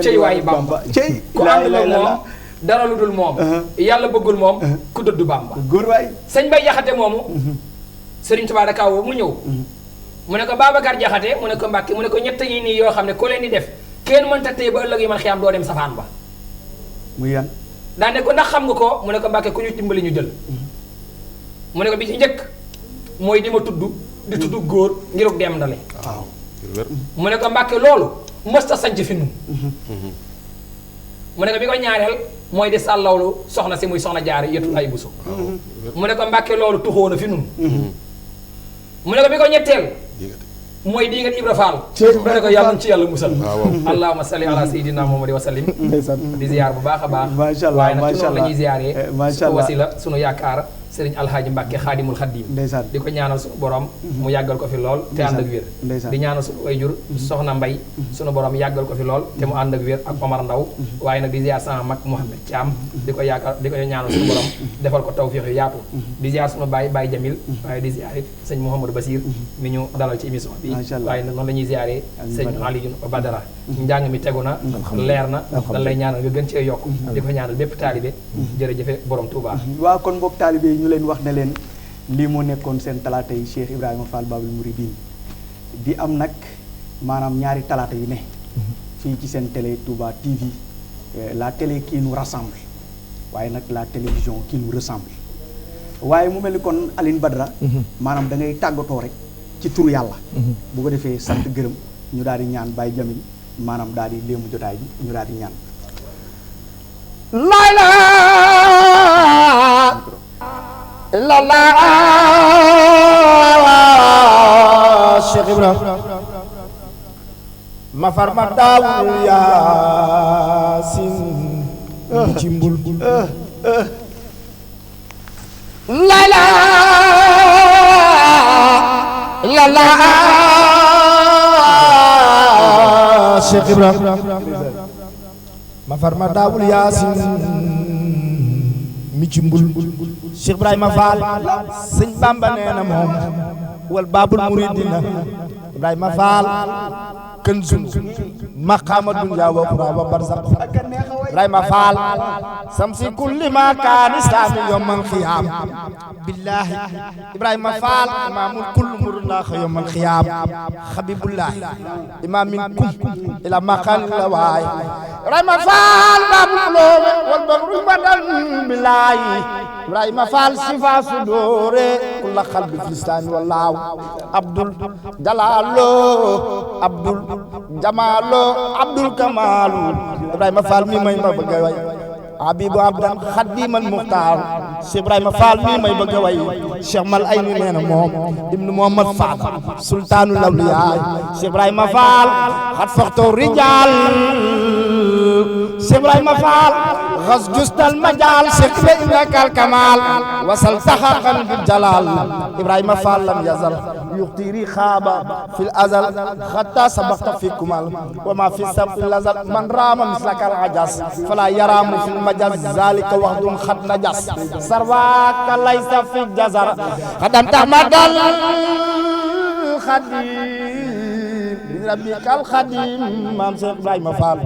cëy waayi Bamba cëy ku àndul ak moom dara lu dul moom. yàlla bëggul moom ku dëddu Bamba. góor waay. sëñ Bay Jaxate moomu. Sëriñ Tuubaa da kaw mu ñëw. mu ne ko Babacar Jaxate mu ne ko Mbàkke mu ne ko ñett yi nii yoo xam ne ku leen di def. kenn mënta tey ba ëllëg yi man xiyam doo dem safaan ba. muy yan. daa ne ko ndax xam nga ko mu ne ko Mbàkke ku ñu dimbali ñu jël. mu ne ko bi ci njëkk mooy di ma tudd di tudd góor ngiruk dem ndale. waaw. mu ne ko Mbàkke loolu mësta sanc fi nun mu ne ko bi ko ñaareel mooy di sàllawlu soxna si muy soxna jaar yetul ay buso. mu ne ko Mbàkke loolu tuxoona fi nun mu ne ko bi ko ñetteel. mooy di nga Ibra Fall. mu ne ko yàlla ci yàlla musal. allahumma salli ala sayyidina Muhammad wa sallim. di ziar bu baax a baax. macha allah waaye nag ci noonu la ñuy ziaree. macha allah wasila sunu yaakaar Serigne Alhaaji Mbàkke Xaadimul Xaddiim. ndeysaan di ko ñaanal sunu borom. mu yàggal ko fi lool te ànd ak wér. di ñaanal sunu wayjur soxna Mbay sunu borom yàggal ko fi lool te mu ànd ak wér ak Omar Ndaw waaye nag di ziar sama mag Mouhamed Thiam. di ko yaakaar di ko ñaanal sunu borom defal ko tawfiix yu yaatu. di ziar sunu Baye Jamil waaye di ziar it sëñ Mouhamadou Basir mi ñu dalal ci émission bi waaye nag noonu la ñuy ziaree sëñ Aliou Badara njàng mi tegu na leer na dañ lay ñaanal nga gën cee yokk di ko ñaanal bépp taalibe jërëjëfe borom Touba. waaw kon mbokk taalibe yi ñu leen wax ne leen lii moo nekkoon seen talaata yi Cheikh Ibrahima Fall Babul Mouridine di am nag maanaam ñaari talaata yu ne fii ci seen télé Touba TV la télé qui nous rassemble waaye nag la télévision qui nous ressemble waaye mu mel ni kon Alioune Badara maanaam da ngay tàggatoo rek ci tur yàlla bu ko defee sant gërëm ñu daal di ñaan Baye Jamil maanaam daal di léemu jotaay bi ñu daal di ñaan la Cheikh Ibrahima ma far ma daawul Yaasin bi ci mbul la Cheikh Ibrahima ma far ma daawul Yaasin mi ci mbul Cheikh Ibrahima Fall sëñ Bamba nee na moom wal Babul Mouridina Ibrahima Fall kanzun maqaama dunya wa uxraa wa barzaq Ibrahima Fall samsi kulli ma kaan islaami yawmal qiyaam billaahi Ibrahima Fall imaamul kulli murunaax yawmal qiyaam habibullaahi imaam minkum ila maqaani la waay Ibrahima Fall baabul uloomi wal bagru badan billaahi Ibrahima Fall sifa sudoore kulla qalbi fil islaami wallaahu Abdul Jalaalo Abdul Jamaalo Abdul Kamaalu Ibrahima Fall mi may ma bëgg a way Habibu Abdan Xadimal Muxtaar Cheikh Ibrahima Fall mi may bëgg a way Cheikh Mal ay ni nee na moom ibnu Muhammad Fadal sultaanul awliyaa Cheikh Ibrahima Fall xat foxto rijaal Cheikh Ibrahima Fall xas justal majaal Cheikh be innakal kamaal wasal taxaqan bil jalaal Ibrahima Fall lam yazal yuxtiri xaaba fil azal xatta sabaqta fi kumal wa ma fi sabqi lazal man raama mislaka al ajas fala yaraamu fil majaz zalika waxdun xat najas sarwaaka laysa fi jazar xadam taxmadal xadim bi rabbikal xadim maam Cheikh Ibrahima Fall